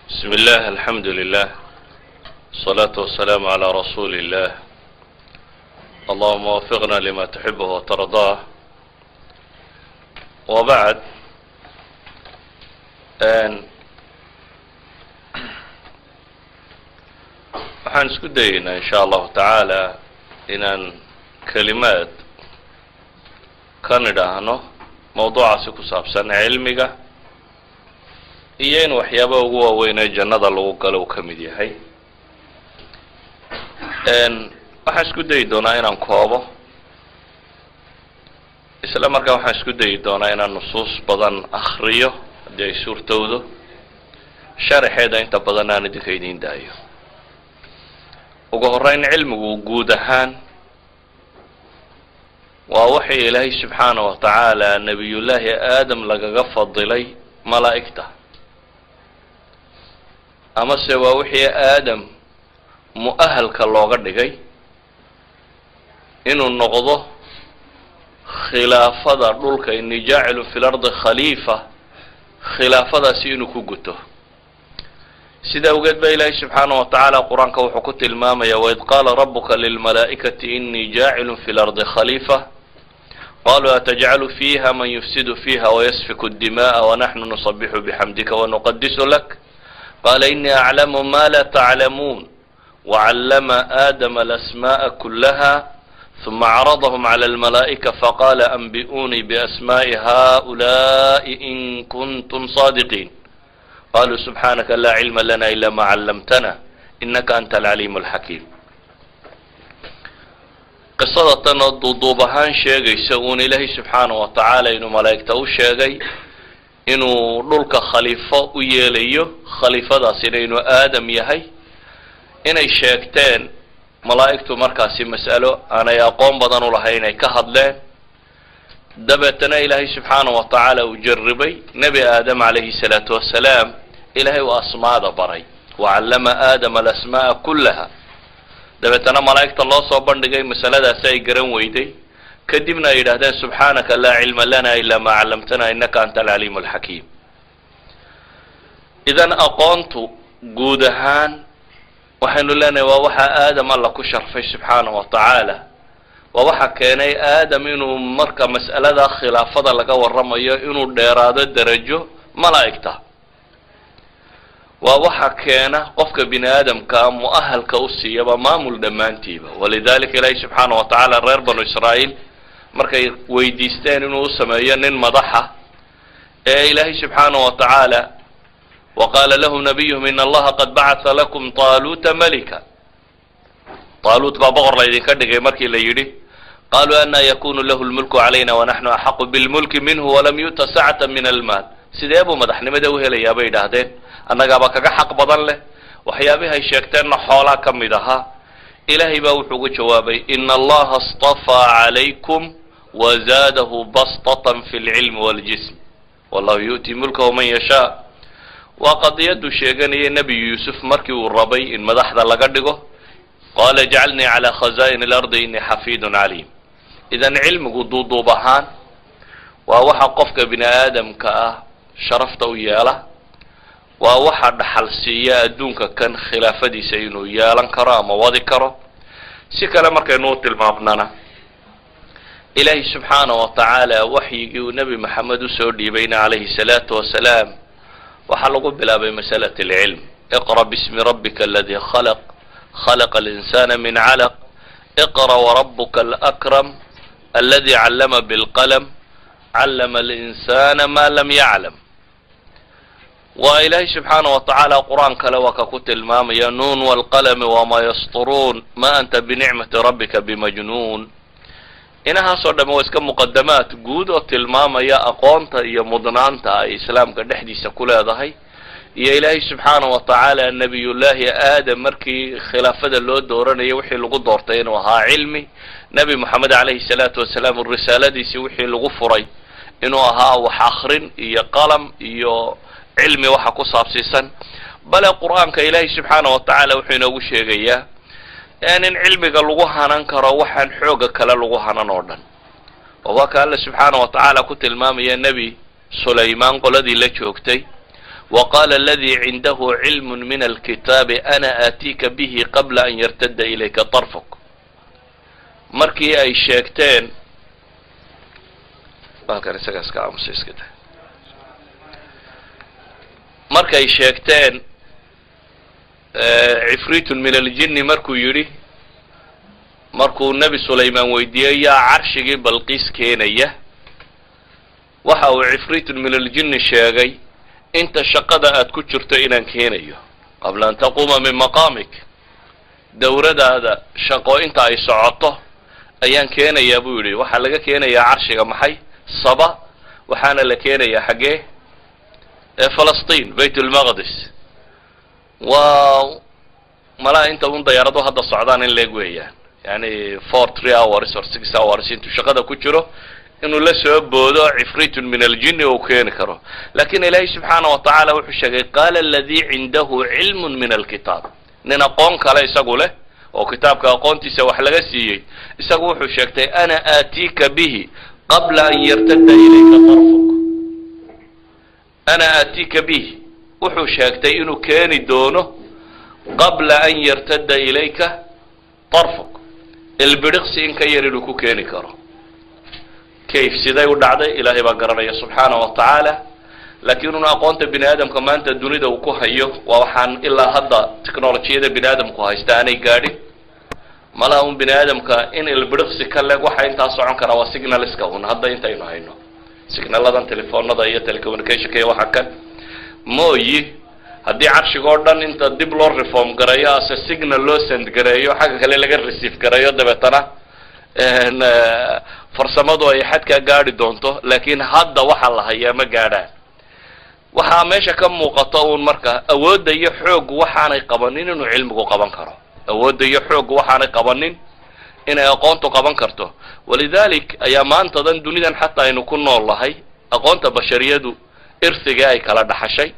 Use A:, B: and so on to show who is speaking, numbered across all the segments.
A: بسم الله، الحمد لله، الصلاة والسلام على رسول الله. اللهم وفقنا لما تحبه وترضاه، وبعد. Waxaan isku dayeynaa in sha Allahu tacaala inaan kelimaad ka nidhaahno mawduucaasi ku saabsan cilmiga iyo in waxyaaba ugu waaweyn ee jannada lagu galo uu ka mid yahay. Waxaan isku dayi doonaa inaan koobo, isla markaa waxaan isku dayi doonaa inaan nusuus badan akriyo haddii ay suurtowdo, sharaxeeda inta badan aan idinka idiin daayo. Ugu horreyn, cilmigu guud ahaan waa waxay Ilaahay subxaana wa tacaala nebiyullaahi Aadam lagaga fadilay malaa'igta, amase waa wixii Aadam mu'ahalka looga dhigay inuu noqdo khilaafada dhulka. إني جاعل في الأرض خليفة, khilaafadaasi inuu ku guto. Sida awgeed ba Ilaahay subxaana wa tacaala Qur-aanka wuxuu ku tilmaamaya: وإذ قال ربك للملائكة إني جاعل في الأرض خليفة قالوا أتجعل فيها من يفسد فيها ويسفك الدماء ونحن نسبح بحمدك ونقدس لك قال إني أعلم ما لا تعلمون وعلم آدم الأسماء كلها ثم عرضهم على الملائكة فقال أنبئوني بأسماء هؤلاء إن كنتم صادقين قالوا سبحانك لا علم لنا إلا ما علمتنا إنك أنت العليم الحكيم. Qisada tan oo duuduub ahaan sheegaysa uun Ilaahay subxaana wa tacaala inuu malaa'igta u sheegay inuu dhulka khaliifo u yeelayo, khaliifadaasina inuu Aadam yahay, inay sheegteen malaa'igtu markaasi mas'alo aanay aqoon badan u lahayn inay ka hadleen, dabeetana Ilaahay subxaana wa tacaala uu jarribay Nebi Aadam calayhi salaatu wasalaam. Ilaahay uu asmaada baray, وعلم آدم الأسماء كلها, dabeetana malaa'igta loo soo bandhigay masaladaasi ay garan weyday, kadibna ay yidhahdeen: سبحانك لا علم لنا إلا ما علمتنا إنك أنت العليم الحكيم. إذن aqoontu guud ahaan waxaynu leenahay waa waxaa Aadam Alla ku sharfay subxaana wa tacaala, waa waxa keenay Aadam inuu marka mas'alada khilaafada laga warramayo inuu dheeraado derajo malaa'igta, waa waxa keena qofka bini aadamkaa mu'ahalka u siiyaba maamul dhammaantiiba. ولذلك Ilaahi subxaana wa tacaala reer Banu Israa'iil markay weydiisteen inuu u sameeyo nin madaxa ee Ilaahay subxaana wa tacaala: وقال لهم نبيهم إن الله قد بعث لكم طالوت ملكا, Taaluut baa boqor laydinka dhigay markii la yidhi, قالوا أنى يكون له الملك علينا ونحن أحق بالملك منه ولم يؤت سعة من المال. Sidee buu madaxnimada u helayaa, bay idhaahdeen, annagaaba kaga xaq badan leh. Waxyaabihi ay sheegteenna xoolaa ka mid ahaa. Ilaahay baa wuxuu uga jawaabay: إن الله اصطفاه عليكم وزاده بسطة في العلم والجسم والله يؤتي ملكه من يشاء. Waa qadiyaddu sheeganaya Nebi Yuusuf markii uu rabay in madaxda laga dhigo: قال اجعلني على خزائن الأرض إني حفيظ عليم. إذن cilmigu duuduub ahaan waa waxa qofka bini aadamka ah sharafta u yeela, waa waxa dhaxal siiya adduunka kan khilaafadiisa inuu yeelan karo ama wadi karo. Si kale markaynu u tilmaamnana, Ilaahi subxaana wa tacaala waxyigii uu Nebi Maxamed usoo dhiibayna calayhi salaatu wasalaam waxaa lagu bilaabay masalat alcilm: اقرأ باسم ربك الذي خلق، خلق الإنسان من علق، اقرأ وربك الأكرم الذي علم بالقلم، علم الإنسان ما لم يعلم. Waa Ilaahay subxaana wa tacaala Qur-aan kale waa ka ku tilmaamaya: ن والقلم وما يسطرون ما أنت بنعمة ربك بمجنون. Inahaasoo dhamme waa iska muqadamaad guud oo tilmaamaya aqoonta iyo mudnaanta ay islaamka dhexdiisa ku leedahay, iyo Ilaahay subxaana wa tacaala Nebiyullaahi Aadam markii khilaafada loo dooranayay wixii lagu doortay inuu ahaa cilmi, Nebi Moxamed calayhi salaatu wasalaam risaaladiisii wixii lagu furay inuu ahaa wax akrin iyo qalam iyo cilmi waxa ku saabsiisan. Bale Qur-aanka Ilaahay subxaana wa tacaala wuxuu inoogu sheegayaa in cilmiga lagu hanan karo waxaan xooga kale lagu hanan oo dhan, oo waa ka Alla subxaana wa tacaala ku tilmaamaya Nebi Sulaymaan qoladii la joogtay: Wa qaala aladii cindahu cilm min alkitaabi ana aatiika bihi qabla an yartada ilayka tarfuk. Markii ay sheegteen balkan isaga iska aamusa, iska da. Markay sheegteen cifriitun min aljinni, markuu yidhi, markuu Nebi Sulaymaan weydiiyey yaa carshigii Balqiis keenaya, waxa uu cifriitun min aljinni sheegay inta shaqada aad ku jirto inaan keenayo, qabla an taquuma min maqaamik, dowradaada shaqo inta ay socoto ayaan keenayaa, buu yidhi. Waxaa laga keenayaa carshiga maxay? Saba. Waxaana la keenayaa xaggee? Ee Falastiin, Bayt ulmaqdis. Waa malaa inta un dayaaradu hadda socdaan in leeg weeyaan, yani 4, 3 hours or 6 hours intuu shaqada ku jiro inuu la soo boodo cifriitun min aljinni uu keeni karo. Lakin Ilaahay subxaana wa tacaala wuxuu sheegay, qaala aladii cindahu cilmun min alkitaab, nin aqoon kale isagu leh oo kitaabka aqoontiisa wax laga siiyey, isagu wuxuu sheegtay ana aatiika bihi qabla an yartada ilayka tarfuk. Ana aatiika bihi, wuxuu sheegtay inuu keeni doono qabla an yartada ilayka tarfuk, ilbidhiqsi in ka yar inuu ku keeni karo. Kayf, siday u dhacday, Ilaahay baa garanaya subxaana wa tacaala. Laakiin un aqoonta bini aadamka maanta dunida uu ku hayo waa waxaan ilaa hadda technolojiyada bini aadamku haysta aanay gaadhin. Malaha un bini aadamka in ilbidhiqsi ka leeg waxa intaa socon karaa waa signalska un hadda intaynu hayno, signaladan telefoonada iyo telecommunicationka iyo waxa kan mooyi. Haddii carshiga oo dhan inta dib loo reform gareeyo, ase signal loo send gareeyo, xagga kale laga receive gareeyo, dabeetana farsamadu ay xadkaa gaadhi doonto. Laakiin hadda waxa la hayaa ma gaadhaan. Waxaa meesha ka muuqata uun marka awoodda iyo xooggu waxaanay qabanin inuu cilmigu qaban karo, awoodda iyo xooggu waxaanay qabanin inay aqoontu qaban karto. Walidalik ayaa maantadan dunidan xataa aynu ku nool nahay aqoonta bashariyadu irsiga ay kala dhaxashay,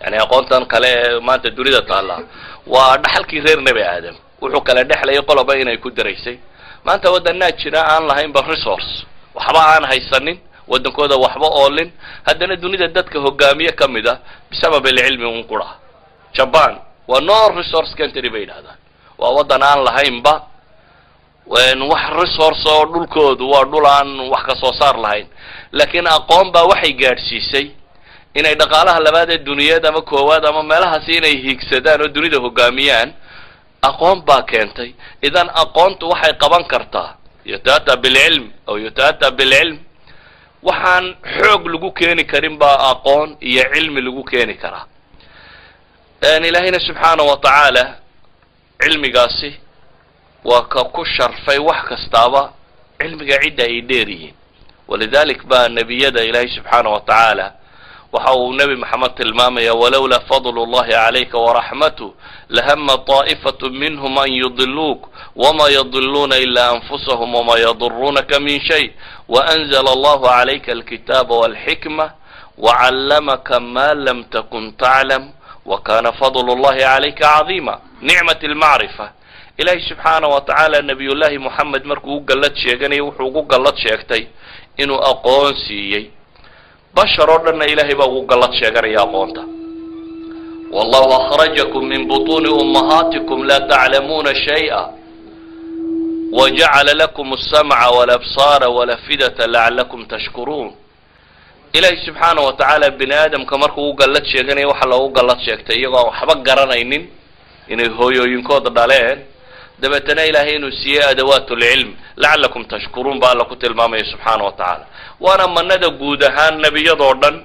A: yani aqoontan kale ee maanta dunida taallaa waa dhaxalkii reer Nebi Aadam, wuxuu kala dhexlayay qoloba inay ku daraysay. Maanta waddanaa jira aan lahaynba resource, waxba aan haysanin, waddankooda waxba oolin, haddana dunida dadka hogaamiye ka mid a bisabab alcilmi un qura. Jaban waa no resource country bay yidhahdaan, waa waddan aan lahaynba wax resource oo dhulkoodu waa dhul aan wax ka soo saar lahayn, laakiin aqoon baa waxay gaadhsiisay inay dhaqaalaha labaad ee duniyeed ama koowaad ama meelahaasi inay hiigsadaan oo dunida hogaamiyaan. Aqoon baa keentay. Idan aqoontu waxay qaban kartaa, yutaata bilcilm aw yutaata bilcilm, waxaan xoog lagu keeni karin baa aqoon iyo cilmi lagu keeni karaa. Ilaahayna subxaana wa tacaala cilmigaasi waa ka ku sharfay wax kastaaba cilmiga cidda ay dheer yihiin. Walidalik baa nebiyada Ilaahay subxaana wa tacaala waxa uu Nebi Maxamed tilmaamaya, walowlaa fadlu llahi calayka waraxmatuh lahama طaa'ifat minhum an yudiluuk wma yadiluuna ila anfusahum wma yaduruunaka min shay waanzla allahu calayka alkitaaba walxikma wacallamaka ma lam takun taclam wakana fadlu llahi calayka cadiima. Nicmat almacrifa. Ilaahay subxaana wa tacaala nabiyullaahi Moxamed markuu u gallad sheeganaya, wuxuu ugu gallad sheegtay inuu aqoon siiyey. Bashar oo dhanna Ilaahay baa ugu gallad sheeganaya aqoonta. Wallahu akhrajakum min butuuni ummahaatikum laa taclamuuna shay'a wajacala lakum alsamca walabsaara walafidata lacalakum tashkuruun. Ilaahay subxaana wa tacaala bini aadamka markuu u gallad sheeganaya, waxaa loogu gallad sheegtay iyagoo aan waxba garanaynin inay hooyooyinkooda dhaleen, dabeetana Ilaahay inuu siiyey adawaat lcilm. Lacalakum tashkuruun baa Alla ku tilmaamaya subxaana wa tacaala. Waana manada guud ahaan nebiyadoo dhan.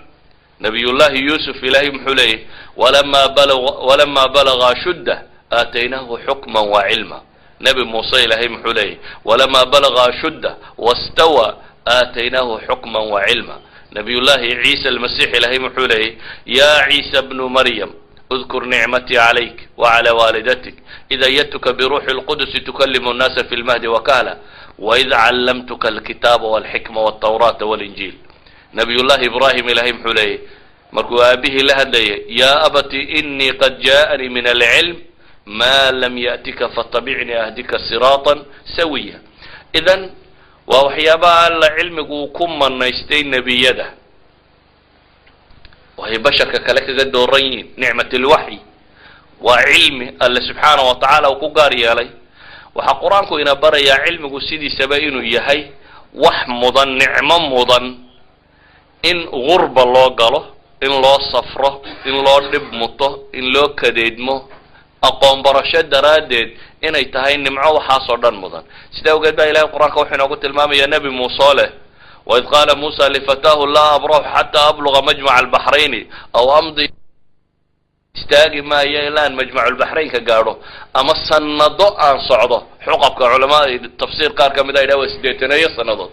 A: Nabiyullahi Yuusuf Ilaahay muxuu leeyahy? Walama balaga ashuddah aataynaahu xukma wa cilma. Nebi Muuse Ilaahay muxuu leeyahy? Walama balaga ashuddah wastawa aataynaahu xukma wa cilma. Nabiyullahi Ciisa Almasiix Ilaahay muxuu leeyay? Ya Ciisa bnu Maryam udkur nicmatii calayk wacalى waalidatik id ayadtuka biruuxi اlqudusi tukalimu الnaasa fi lmahdi wakahla waid callamtuka alkitaaba walxikma waltawraata walinjiil. Nabiyullahi Ibrahim Ilaahay muxuu leeyay markuu aabihii la hadlayay? Ya abati inii qad ja'anii min alcilm ma lam ya'tika fatabicnii ahdika siraata sawiya. Idan waa waxyaabaha Alla cilmigu uu ku manaystay nebiyada. Oo ay basharka kale kaga dooran yihiin nicmat alwaxyi, waa cilmi Alle subxaana wa tacaala uu ku gaar yeelay. Waxaa Qur-aanku ina barayaa cilmigu sidiisaba inuu yahay wax mudan, nicmo mudan in gurba loo galo, in loo safro, in loo dhib muto, in loo kadeedmo aqoon barasho daraaddeed, inay tahay nimco waxaasoo dhan mudan. Sida awgeed baa Ilahay Qur-aanka wuxuu inoogu tilmaamayaa Nebi Muuse leh: "وإذ قال موسى لفتاه لا أبرح حتى أبلغ مجمع البحرين أو أمضي." Istaagi maayo ilaa aan majmaculbaxraynka gaadho ama sanado aan socdo. Xuqabka culamaa tafsiir qaar ka mid a yidhaha waa 80-eeyo sannadood.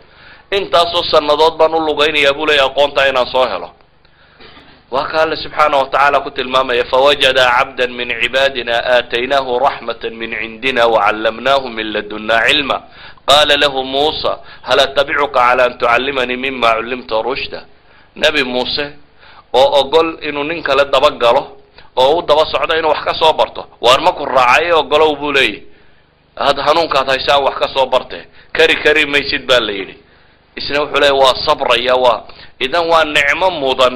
A: Intaasoo sannadood baan u lugaynayaa, buu leeya, aqoonta inaan soo helo. Waa ka Alle subxaana wa tacaala ku tilmaamaya: "فوجدا عبدا من عبادنا آتيناه رحمة من عندنا وعلمناه من لدنا علما قال له موسى هل أتبعك على أن تعلمني مما علمت رشدا." Nebi Muuse oo ogol inuu nin kale dabagalo oo u daba socdo inuu wax ka soo barto. "Waar ma ku raacay? Ogolow," buu leeyahy, "had hanuunkaad haysaan wax ka soo barte." "Kari kari maysid," baa la yidhi. Isna wuxuu leeya waa sabraya. Waa idan waa nicmo mudan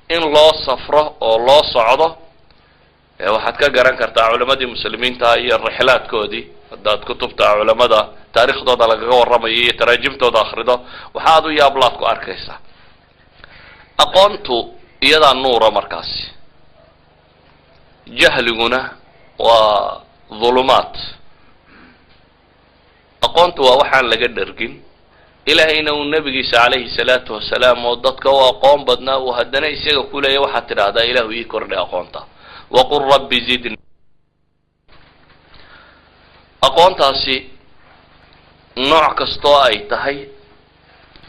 A: in loo safro oo loo socdo. Waxaad ka garan kartaa culamadii muslimiinta iyo rixlaadkoodii. Haddaad kutubta culamada taariikhdooda lagaga warramayo iyo taraajimtooda akrido, waxaad u yaablaad ku arkaysaa. Aqoontu iyadaa nuura markaasi, jahliguna waa dhulumaat. Aqoontu waa waxaan laga dhergin. Ilaahayna uu nebigiisa calayhi salaatu wasalaam, oo dadka u aqoon badnaa, uu haddana isaga ku leeya: "Waxaad tidhaahdaa, Ilaahu ii kordhay aqoonta." وقل رب زدني. Aqoontaasi nooc kastoo ay tahay,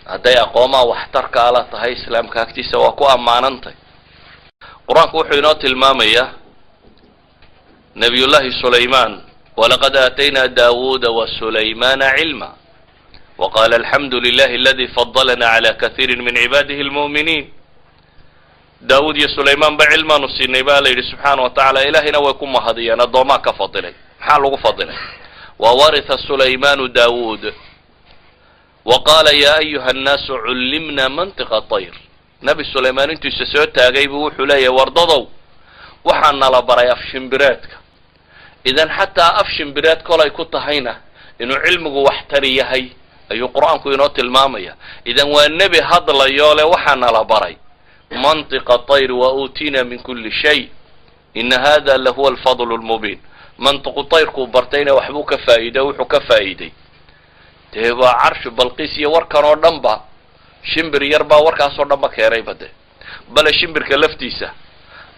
A: hadday aqoomaha waxtarka ala tahay, Islaamka agtiisa waa ku ammaanantay. Qur-aanku wuxuu inoo tilmaamayaa Nabiyullahi Sulaymaan: "ولقد آتينا داود وسليمان علما وقالا الحمد لله الذي فضلنا على كثير من عباده المؤمنين." Daawud iyo Sulaymaan ba cilmaanu siinay, baa la yidhi subxaana wa tacaala. Ilaahayna way ku mahadiyeen addoomaa ka fadilay. Maxaa lagu fadilay? "وورث سليمان داود وقال يا أيها الناس علمنا منطق الطير." Nebi Sulaymaan intuisa soo taagay buu wuxuu leeyahay: "Wardadow, waxaa nala baray af shimbireedka." Idan xataa af shimbireed kolay ku tahayna inuu cilmigu waxtari yahay ayuu Qur-aanku inoo tilmaamaya. Idan waa nebi hadlayoo le: "Waxaa nala baray منطق الطير وأوتينا من كل شيء إن هذا لهو الفضل المبين." Mantiqu tayrkuu bartayna waxbuu ka faa'iiday. Wuxuu ka faa'iiday dee waa carshu Balqiis iyo warkan oo dhan ba. Shimbir yar baa warkaasoo dhan ba keenayba de. Bale shimbirka laftiisa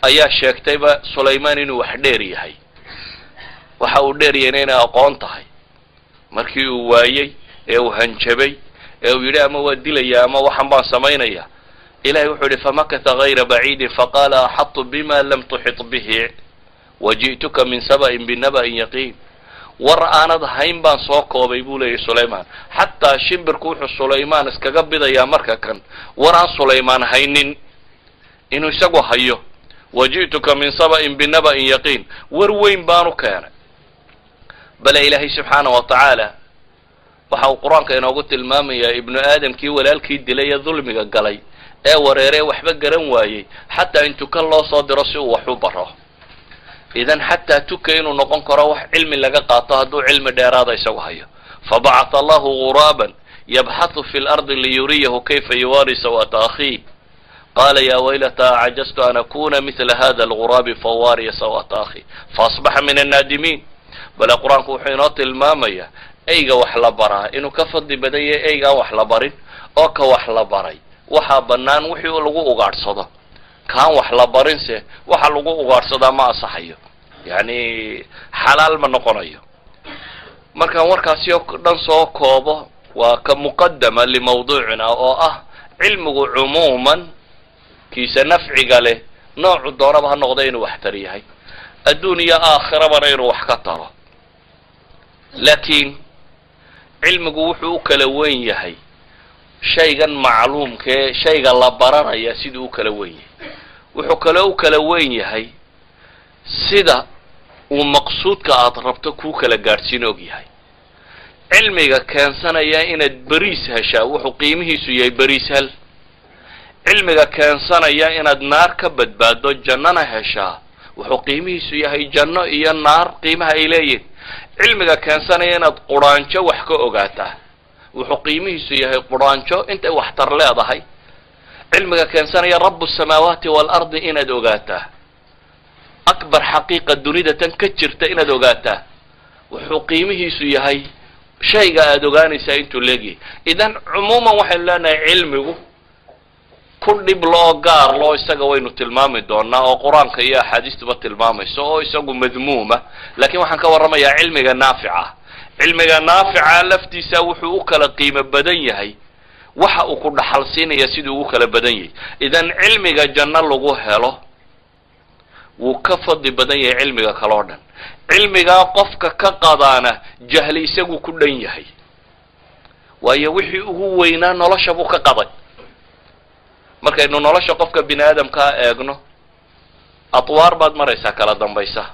A: ayaa sheegtayba Sulaymaan inuu wax dheer yahay. Waxa uu dheer yahayna inay aqoon tahay. Markii uu waayey ee uu hanjabay ee uu yidhi ama waa dilaya ama waxan baan samaynaya, Ilahay wuxuu yihi: "فمكث غير بعيد فقال أحطت بما لم تحط به وجئتك من سبإ بنبإ يقين." "War aanad hayn baan soo koobay," buu leeyahy Sulaymaan. Xataa shimbirku wuxuu Sulaymaan iskaga bidayaa marka kan war aan Sulaymaan haynin inuu isagu hayo. "وجئتك من سبإ بنبإ يقين." War weyn baanu keenay. Bale Ilaahay subxaana wa tacaala waxa uu Qur-aanka inoogu tilmaamayaa ibnu aadamkii walaalkii dilay ee dulmiga galay ee wareeree waxba garan waayey, xataa in tuka loo soo diro si uu wax u baro. Idan xataa tuka inuu noqon karo wax cilmi laga qaato hadduu cilmi dheeraada isagu hayo. "فبعث الله غرابا يبحث في الأرض ليريه كيف يواري سوءة أخيه قال يا ويلتى أعجزت أن أكون مثل هذا الغراب فأواري سوءة أخي فأصبح من النادمين." Bale Qur-aanku wuxuu inoo tilmaamayaa eyga wax la baraa inuu ka fadli badan yahay eygaan wax la barin, oo ka wax la baray waxaa bannaan wixii lagu ugaadhsado, kaan wax la barinse waxa lagu ugaadhsadaa ma asaxayo, yacni xalaal ma noqonayo. Markaan warkaasi oo dhan soo koobo, waa ka muqadama limawduucina, oo ah cilmigu cumuuman kiisa nafciga leh noocu doonaba ha noqda inuu waxtar yahay, adduun iyo aakhirabana inuu wax ka taro. Laakiin cilmigu wuxuu u kala wen yahay shaygan macluumkee, shayga la baranaya siduu u kala wen yahay. Wuxuu kaloo u kala wen yahay sida uu maqsuudka aada rabto kuu kala gaadhsiin og yahay. Cilmiga keensanaya inaad beriis heshaa wuxuu qiimihiisu yahay beriis hel. Cilmiga keensanaya inaad naar ka badbaaddo, jannana heshaa, wuxuu qiimihiisu yahay janno iyo naar qiimaha ay leeyihin. Cilmiga keensanaya inaad quraanjo wax ka ogaataa, wuxuu qiimihiisu yahay quraanjo intay waxtar leedahay. Cilmiga keensanaya رب السماوات والأرض inaad ogaataa, أكبر xaqiiqa dunida tan ka jirta inaad ogaataa, wuxuu qiimihiisu yahay shayga aada ogaanaysaa intuu leegyahay. إذن cumuuman waxaynu leenahay cilmigu ku dhib loo gaar loo isaga waynu tilmaami doonaa, oo Qur-aanka iyo axaadiistuba tilmaamayso, oo isagu madmuuma. Lakin waxaan ka warramayaa cilmiga naafica. Cilmiga naafica laftiisa wuxuu u kala qiimo badan yahay waxa uu ku dhaxal siinaya siduu ugu kala badan yahay. إذن cilmiga janno lagu helo wuu ka fadli badan yahay cilmiga kale o dhan. Cilmigaa qofka ka qadaana jahli isagu ku dhan yahay, waayo wixii ugu weynaa nolosha buu ka qaday. Markaynu nolosha qofka bini aadamkaa eegno, atwaar baad maraysaa kala dambaysa.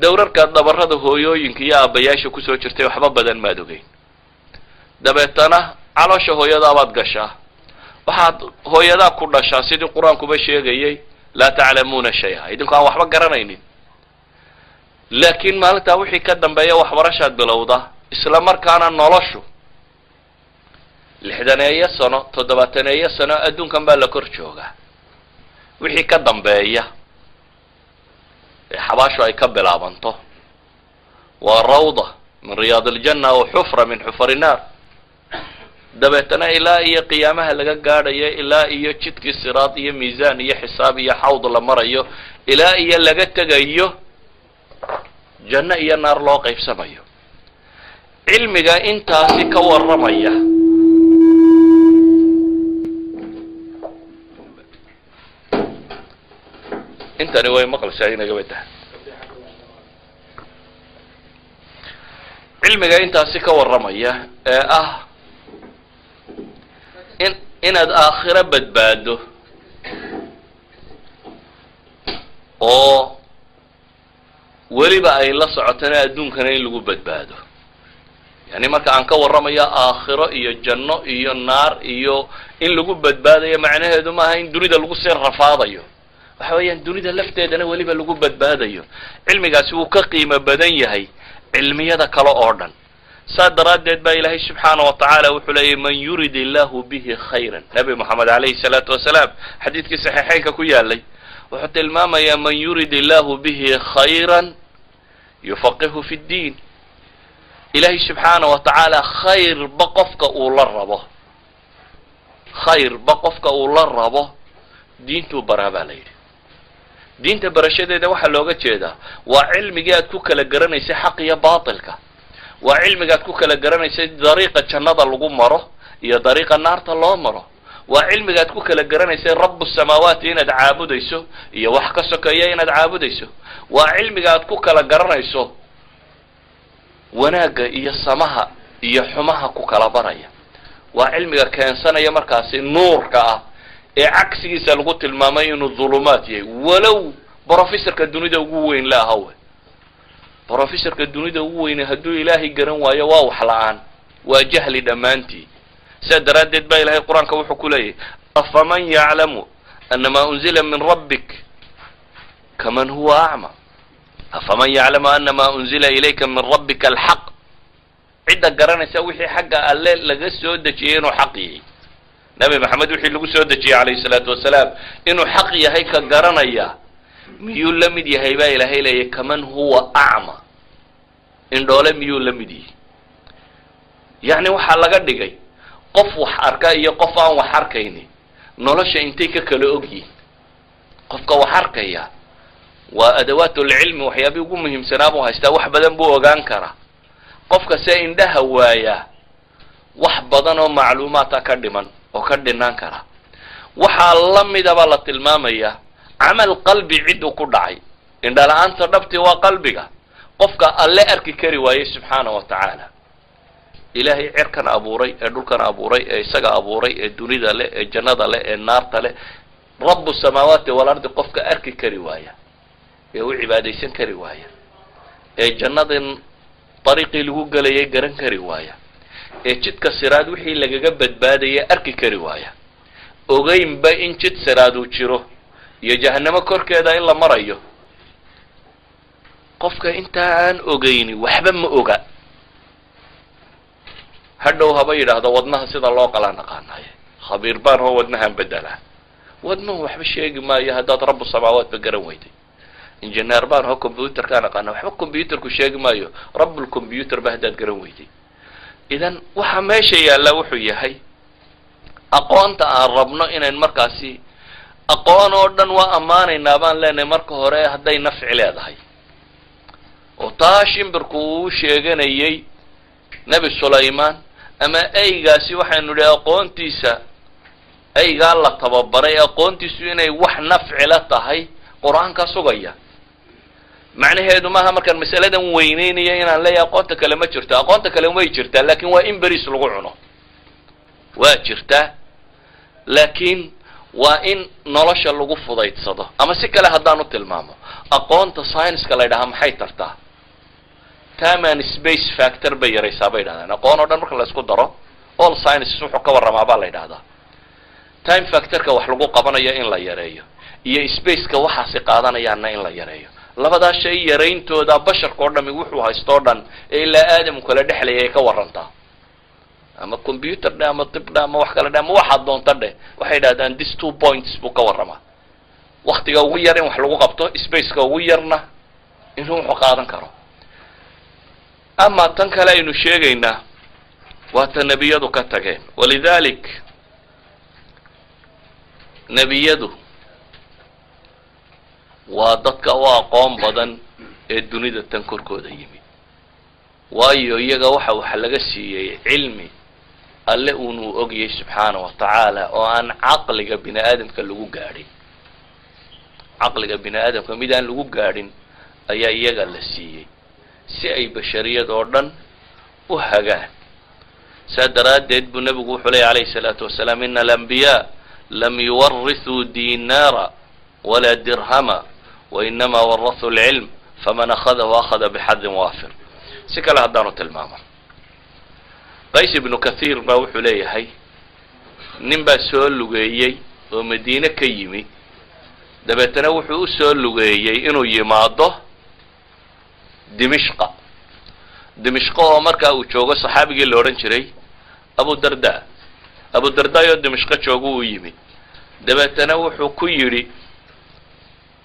A: Dowrarkaad dhabarrada hooyooyinka iyo aabbayaasha kusoo jirtay, waxba badan maad ogeyn. Dabeetana caloosha hooyadaabaad gashaa, waxaad hooyadaa ku dhashaa, sidii Qur-aankuba sheegayay, لا تعلمون شيئا, idinku aan waxba garanaynin. Laakiin maalintaa wixii ka dambeeya waxbarashaad bilowda. Isla markaana noloshu 60-eeyo sano, 70-eeyo sano adduunkan baa la kor joogaa. Wixii ka dambeeya ee xabaashu ay ka bilaabanto waa روضة من رياض الجنة أو حفرة من حفر النار. Dabeetana ilaa iyo qiyaamaha laga gaadhayo, ilaa iyo jidkii siraad iyo miisaan iyo xisaab iyo xawd la marayo, ilaa iyo laga tegayo janno iyo naar loo qaybsamayo, cilmiga intaasi ka warramaya. Intani way maqlaysaa inagaba tahay. Cilmiga intaasi ka warramaya ee ah in inaad aakhiro badbaado oo weliba ay la socotana adduunkana in lagu badbaado, yani marka aan ka warramayo aakhiro iyo janno iyo naar iyo in lagu badbaadayo, macnaheedu maaha in dunida lagu sii rafaadayo. Waxa weeyaan dunida lafteedana weliba lagu badbaadayo. Cilmigaasi wuu ka qiimo badan yahay cilmiyada kale oo dhan. Saa daraaddeed baa Ilaahay subxaana wa tacaala wuxuu leeyay: من يرد الله به خيرا. Nabi Moxamed calayhi salaatu wasalaam xadiidkii saxiixeynka ku yaalay wuxuu tilmaamayaa: من يرد الله به خيرا يفقهه في الدين. Ilaahay subxaana wa tacaala khayrba qofka uu la rabo, khayrba qofka uu la rabo, diintuu baraa baa la yidhi. Diinta barashadeeda waxaa looga jeedaa waa cilmigii aad ku kala garanaysay xaq iyo baatilka, waa cilmiga aad ku kala garanaysay dariiqa jannada lagu maro iyo dariiqa naarta loo maro, waa cilmiga aad ku kala garanaysay رب السماوات inaad caabudayso iyo wax ka sokeeya inaad caabudayso, waa cilmiga aad ku kala garanayso wanaagga iyo samaha iyo xumaha ku kala baraya, waa cilmiga keensanaya markaasi nuurka ah ee cagsigiisa lagu tilmaamay inuu dhulumaat yahay. Walow professorka dunida ugu weyn la ahawe, professorka dunida ugu weyne hadduu Ilaahay garan waayo, waa wax la-aan, waa jahli dhammaantii. Sidaa daraaddeed baa Ilahay Qur-aanka wuxuu ku leeyahy: أفمن يعلم أنما أنزل من ربك كمن هو أعمى أفمن يعلم أنما أنزل إليك من ربك الحق. Cidda garanaysa wixii xagga Alle laga soo dejiyey inuu xaq yahay, Nabi Maxamed wixii lagu soo dejiyey calayhi salaatu wasalaam inuu xaq yahay ka garanaya, miyuu la mid yahay, baa Ilaahay leeyahy, كمن هو أعمى, indhoole miyuu la mid yahay? Yacni waxaa laga dhigay qof wax arka iyo qof aan wax arkayni nolosha intay ka kala ogyihin. Qofka wax arkaya waa أدوات العلم, waxyaabihii ugu muhiimsanaa buu haystaa, wax badan buu ogaan karaa. Qofka se indhaha waayaa, wax badan oo macluumaata ka dhiman oo ka dhinaan kara. Waxaa la midaba la tilmaamayaa camal qalbi cidduu ku dhacay. Indhala-aanta dhabti waa qalbiga qofka Alle arki kari waayey subxaana wa tacaala. Ilaahay cirkan abuuray ee dhulkan abuuray ee isaga abuuray ee dunida leh ee jannada leh ee naarta leh, رب السماوات والأرض, qofka arki kari waaya ee u cibaadaysan kari waaya, ee jannadin dariiqii lagu gelayay garan kari waaya, ee jidka siraad wixii lagaga badbaadaya arki kari waaya. Ogeynba in jid siraad uu jiro iyo jahanamo korkeeda in la marayo. Qofka intaa aan ogeyni waxba ma oga. Hadhow haba yidhaahdo, "Wadnaha sida loo qalaa naqaanaye, khabiir baan hoo wadnahaan bedelaa." Wadnuhu waxba sheegi maayo haddaad rabu samaawaat ba garan weyday. "Engineer baan hoo computerkaan aqaana." Waxba computerku sheegi maayo rabbulcomputer ba haddaad garan weyday. Idan waxa meesha yaalla wuxuu yahay aqoonta aan rabno inayn markaasi aqoon oo dhan waa ammaanaynaa baan leenahay marka hore, hadday nafci leedahay, oo taa shimbirku uu sheeganayay Nebi Sulaymaan ama eygaasi, waxaynu idhi aqoontiisa, eygaa la tababaray aqoontiisu inay wax nafcila tahay Qur-aanka sugaya. Macnaheedu maaha markaan masaladan weyneynaya inaan leeyahay aqoonta kale ma jirto. Aqoonta kale way jirtaa, laakin waa in beriis lagu cuno. Waa jirtaa, laakiin waa in nolosha lagu fudaydsado. Ama si kale haddaan u tilmaamo, aqoonta science-ka la ydhahaa maxay tartaa? Time and space factor bay yaraysaa bay yidhahdaan. Aqoon oo dhan marka la isku daro, all sciences, wuxuu ka warramaa baa la yidhahdaa time factorka wax lagu qabanayo in la yareeyo iyo spaceka waxaasi qaadanayaanna in la yareeyo. Labadaa shay yarayntooda basharka oo dhami wuxuu haysto o dhan ee ilaa aadamku kala dhexlaya ay ka warantaa. Ama computer dheh, ama tib dheh, ama wax kale dheh, ama waxaad doonta dheh, waxay yidhahdaan this two points buu ka warramaa: waktiga ugu yar in wax lagu qabto, spaceka ugu yarna inuu wuxuu qaadan karo. Ama tan kale aynu sheegaynaa waa ta nebiyadu ka tageen. Walidalik nebiyadu waa dadka u aqoon badan ee dunida tan korkooda yimid, waayo iyaga waxa laga siiyey cilmi Alle uunuu ogyay subxaana wa tacaala, oo aan caqliga bini aadamka lagu gaadhin. Caqliga bini aadamka mid aan lagu gaadhin ayaa iyaga la siiyey si ay bashariyad oo dhan u hagaan. Saa daraaddeed buu nebigu wuxuu leeyay calayhi salaatu wasalaam: "Ina alambiyaa lam yuwarithuu dinaara walaa dirhama, wainama warasuu alcilm, faman akhadahu akhada bixadin waafir." Si kale haddaanu tilmaamo, Qays ibnu Kathiir baa wuxuu leeyahay nin baa soo lugeeyey oo Madiine ka yimi. Dabeetana wuxuu u soo lugeeyey inuu yimaado Dimishqa, Dimishqo oo markaa uu joogo saxaabigii la odhan jiray Abu Darda. Abu Darda oo Dimishqo joogo uu yimi. Dabeetana wuxuu ku yidhi,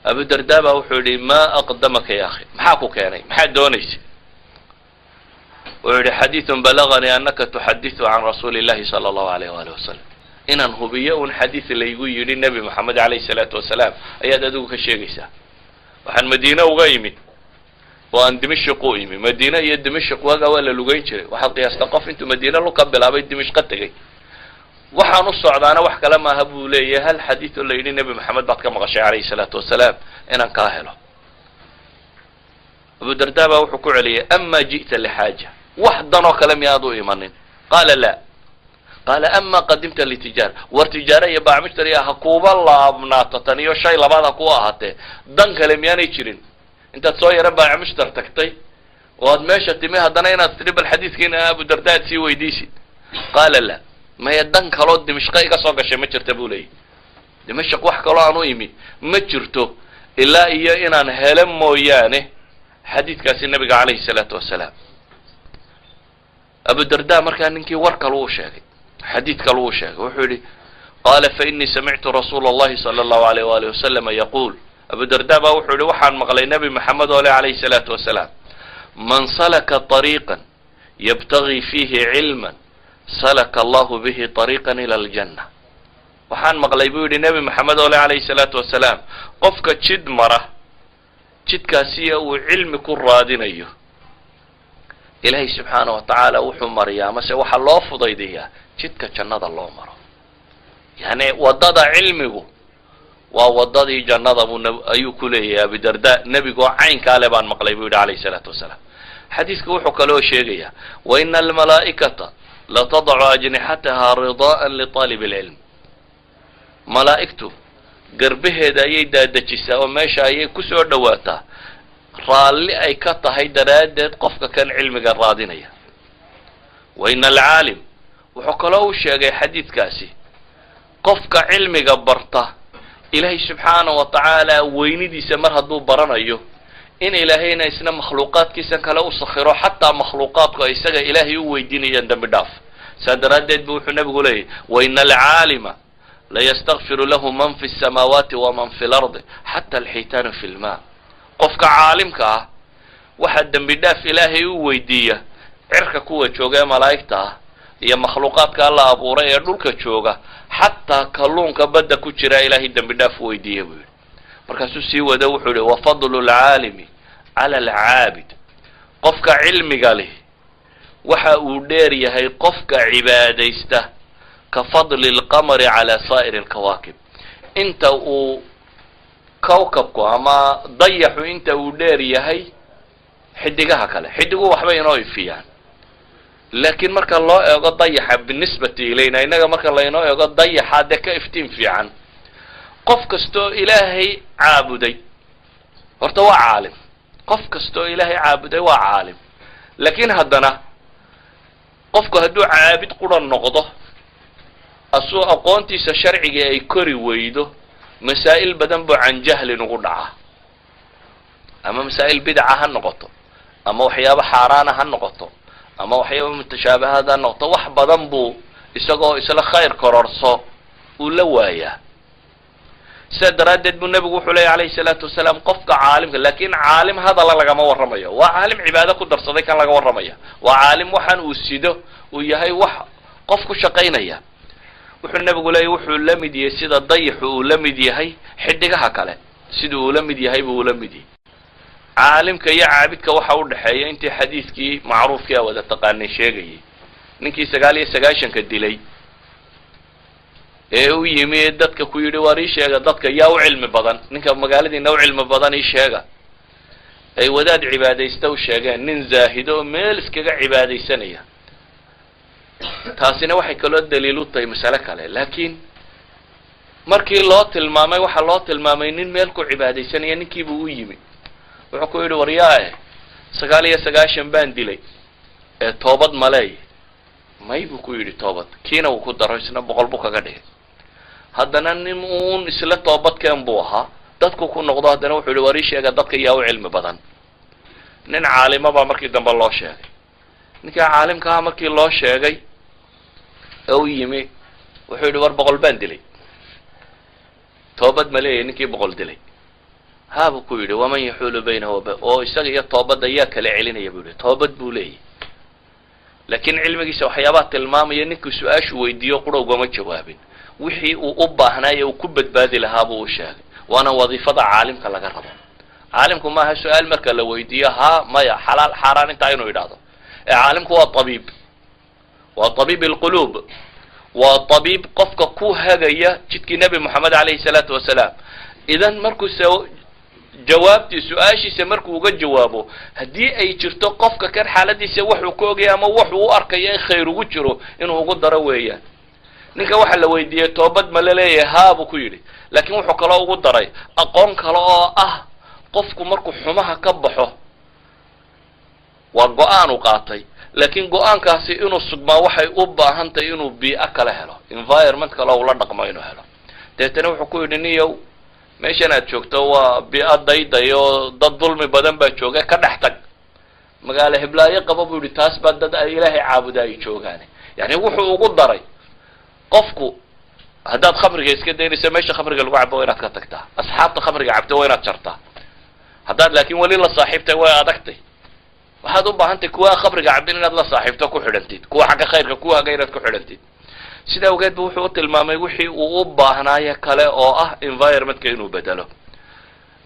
A: Abu Darda baa wuxuu yidhi: "Maa aqdamaka ya akhi? Maxaa ku keenay? Maxaad doonaysa?" Wuxuu yidhi: "Xadiidun balaganii annaka tuxaditu can rasuuli illahi sala allahu alayh waali wasalam. Inaan hubiyo un xadiid laygu yidhi Nebi Moxamed calayhi salaatu wasalaam ayaad adigu ka sheegaysaa. Waxaan Madiine uga imid oo aan Dimashq u imi." Madiine iyo Dimashq waagaa waa la lugeyn jiray. Waxaad qiyaastaa qof intuu Madiine luka bilaabay Dimashqa tegey. "Waxaan u socdaana wax kale maaha," buu leeyahay, "hal xadiid oo la yidhi Nebi Moxamed baad ka maqashay calayhi salaatu wasalaam inaan kaa helo." Abu Darda baa wuxuu ku celiyay: "Ama ji'ta lixaaja? Wax danoo kale miyaad u imanin?" Qaala: "La." Qaala: "Ama qadimta litijaara? War tijaara iyo baacmushtariya ha kuuba laabnaato tan iyo shay labaad ha ku ahaatee, dan kale miyaanay jirin intaad soo yaro baacmushtar tagtay oo aad meesha timi, haddana inaad tidhi bal xadiidkiina Abu Darda aad sii weydiisid?" Qaala: "La." "Maya, dan kaloo Dimashqo iga soo gashay ma jirta," buu leeyahy. "Dimashq wax kaloo aan u imi ma jirto ilaa iyo inaan helo mooyaane xadiidkaasi nabiga calayhi salaatu wasalaam." Abu Darda markaa ninkii war kale uu sheegay, xadiid kale uu sheegay. Wuxuu yidhi: qaala: "Fainii samictu rasuula allahi sala allahu alayh waali wasalama yaquul." Abu Darda baa wuxuu yihi: "Waxaan maqlay Nebi Maxamed oo le calayhi salaatu wasalaam: 'Man salaka طariiqan yabtagii fiihi cilman, salaka allahu bihi طariiqan ila aljanna.'" Waxaan maqlay, buu yidhi, Nebi Maxamed oo le calayhi salaatu wasalaam: qofka jid mara, jidkaasiya uu cilmi ku raadinayo, Ilaahay subxaana wa tacaala wuxuu mariyaa amase waxaa loo fudaydiyaa jidka jannada loo maro. Yani waddada cilmigu waa waddadii jannada buu ayuu ku leeyahay Abidarda. "Nebigoo caynkaa le baan maqlay," buu yidhi calayhi salaatu wasalaam. Xadiisku wuxuu kaloo sheegayaa: "Wa ina almalaa'ikata latadacu ajnixataha ridaa'an liطaalib alcilm." Malaa'igtu garbaheeda ayay daadajisaa oo meesha ayay kusoo dhowaataa raalli ay ka tahay daraaddeed qofka kan cilmiga raadinaya. Wa ina alcaalim, wuxuu kaloo u sheegay xadiidkaasi Qofka cilmiga barta, Ilaahay subxaana wa tacaala weynidiisa mar hadduu baranayo, in Ilaahayna isna makhluuqaadkiisan kale u sakhiro, xataa makhluuqaadku ay isaga Ilaahay u weydiinayaan dembi dhaaf. Saa daraaddeed bu wuxuu Nebigu leeyahy: "وإن العالم ليستغفر له من في السماوات ومن في الأرض حتى الحيتان في الماء." Qofka caalimka ah waxaa dembi dhaaf Ilaahay u weydiiya cirka kuwa jooga ee malaa'igta ah iyo makhluuqaadka Alla abuuray ee dhulka jooga, xataa kalluunka badda ku jira Ilaahay dembi dhaaf u weydiiya, buu yidhi. Markaasuu sii wado, wuxuu yihi: "وفضل العالم على العابد." Qofka cilmiga leh waxa uu dheer yahay qofka cibaadaysta كفضل القمر على سائر الكواكب, inta uu kawkabku ama dayaxu inta uu dheer yahay xidigaha kale. Xidiguhu waxbay inoo ifiyaan, laakiin marka loo eego dayaxa, بالنسبة إلينا, innaga marka laynoo eego, dayaxa dee ka iftiin fiican. Qof kastoo Ilaahay caabuday horta waa caalim. Qof kastoo Ilaahay caabuday waa caalim, laakiin haddana qofku hadduu caabid qura noqdo, asuu aqoontiisa sharciga ay kori weydo, masaa'il badan buu عن جهل ugu dhacaa, ama masaa'il bidaca ha noqoto, ama waxyaabo xaaraana ha noqoto, ama waxyaaba mutashaabahaad ha noqoto. Wax badan buu isagoo isla khayr kororso uu la waayaa. Sidaa daraaddeed buu Nebigu wuxuu leeyay calayhi salaatu wasalaam qofka caalimka, laakiin caalim hadala lagama warramayo, waa caalim cibaado ku darsaday kan laga warramaya, waa caalim waxaan uu sido uu yahay wax qof ku shaqaynaya. Wuxuu Nebigu leeyay, wuxuu la mid yahay sida dayaxu uu la mid yahay xidigaha kale. Siduu uu la mid yahay buu ula mid yahay. Caalimka iyo caabidka waxa u dhexeeya intii xadiidkii macruufkii a wada taqaanay sheegayay, ninkii 99-ka dilay ee u yimi dadka ku yidhi: "Waar, ii sheega dadka yaa u cilmi badan, ninka magaaladiina u cilmi badan ii sheega." Ay wadaad cibaadaysta u sheegeen, nin zaahido oo meel iskaga cibaadaysanaya. Taasina waxay kaloo daliil u tahay masale kale, laakiin markii loo tilmaamay, waxaa loo tilmaamay nin meel ku cibaadaysanaya. Ninkiibuu u yimi, wuxuu ku yidhi: "Waryaae, 99 baan dilay ee toobad maleey?" "May," buu ku yidhi. Toobad kiina uu ku daro, isna 100 buu kaga dhigay. Haddana nin uun isla toobadkeen buu ahaa, dadku ku noqdo. Haddana wuxuu yihi: "War, ii sheega dadka yaa u cilmi badan." Nin caalimo baa markii dambe loo sheegay. Ninkaa caalimkaha markii loo sheegay ee u yimi, wuxuu yidhi: "War, 100 baan dilay, toobad ma leeyahy?" Ninkii 100 dilay: "Haa," buu ku yidhi. "ومن يحول بينه oo isaga iyo toobadda yaa kala celinaya?" buu yihi. "Toobad buu leeyahy." Laakiin cilmigiisa waxyaabaha tilmaamaya, ninkuu su-aashu weydiiyo qura ugama jawaabin, wixii uu u baahnaaye uu ku badbaadi lahaa buu u sheegay. Waana wadiifada caalimka laga rabo. Caalimku maaha su-aal marka la weydiiyo haa, maya, xalaal, xaaraan intaa inuu yidhaahdo, ee caalimku waa طبيب, waa طبيب القلوب, waa طبيب qofka ku hagaya jidkii Nebi Moxamed calayhi salaatu wasalaam. Idan markuu se jawaabtii su-aashiisa markuu uga jawaabo, haddii ay jirto qofka kan xaaladiisa waxuu ka ogaya ama waxuu u arkaya in khayr ugu jiro, inuu ugu daro weeyaan. Ninka waxaa la weydiiyey: "Toobad ma la leeyahay?" "Haa," buu ku yidhi. Laakiin wuxuu kaloo ugu daray aqoon kale oo ah qofku markuu xumaha ka baxo, waa go-aan u qaatay, laakiin go-aankaasi inuu sugmaa waxay u baahan tahay inuu bii'o kale helo, environment kale ula dhaqmo inuu helo. Deetana wuxuu ku yidhi: "Niyow, meeshan aad joogto waa bii'o dayday oo dad dulmi badan baa jooga, ka dhex tag, magaalo heblaayo qaba," buu yihi, "taas baa dad ay Ilaahay caabuda ay joogaan." Yani wuxuu ugu daray, qofku haddaad khamriga iska daynayso, meesha khamriga lagu cabo waa inaad ka tagtaa, asxaabta khamriga cabto waa inaad jartaa. Haddaad laakiin weli la saaxiibtay, way adagtay. Waxaad u baahantay kuwa khamriga cabin inaad la saaxiibto, ku xidhantid, kuwa xagga khayrka kuwa haga inaad ku xidhantid. Sida awgeed bu wuxuu u tilmaamay wixii uu u baahnaayo kale oo ah environmentka inuu bedelo.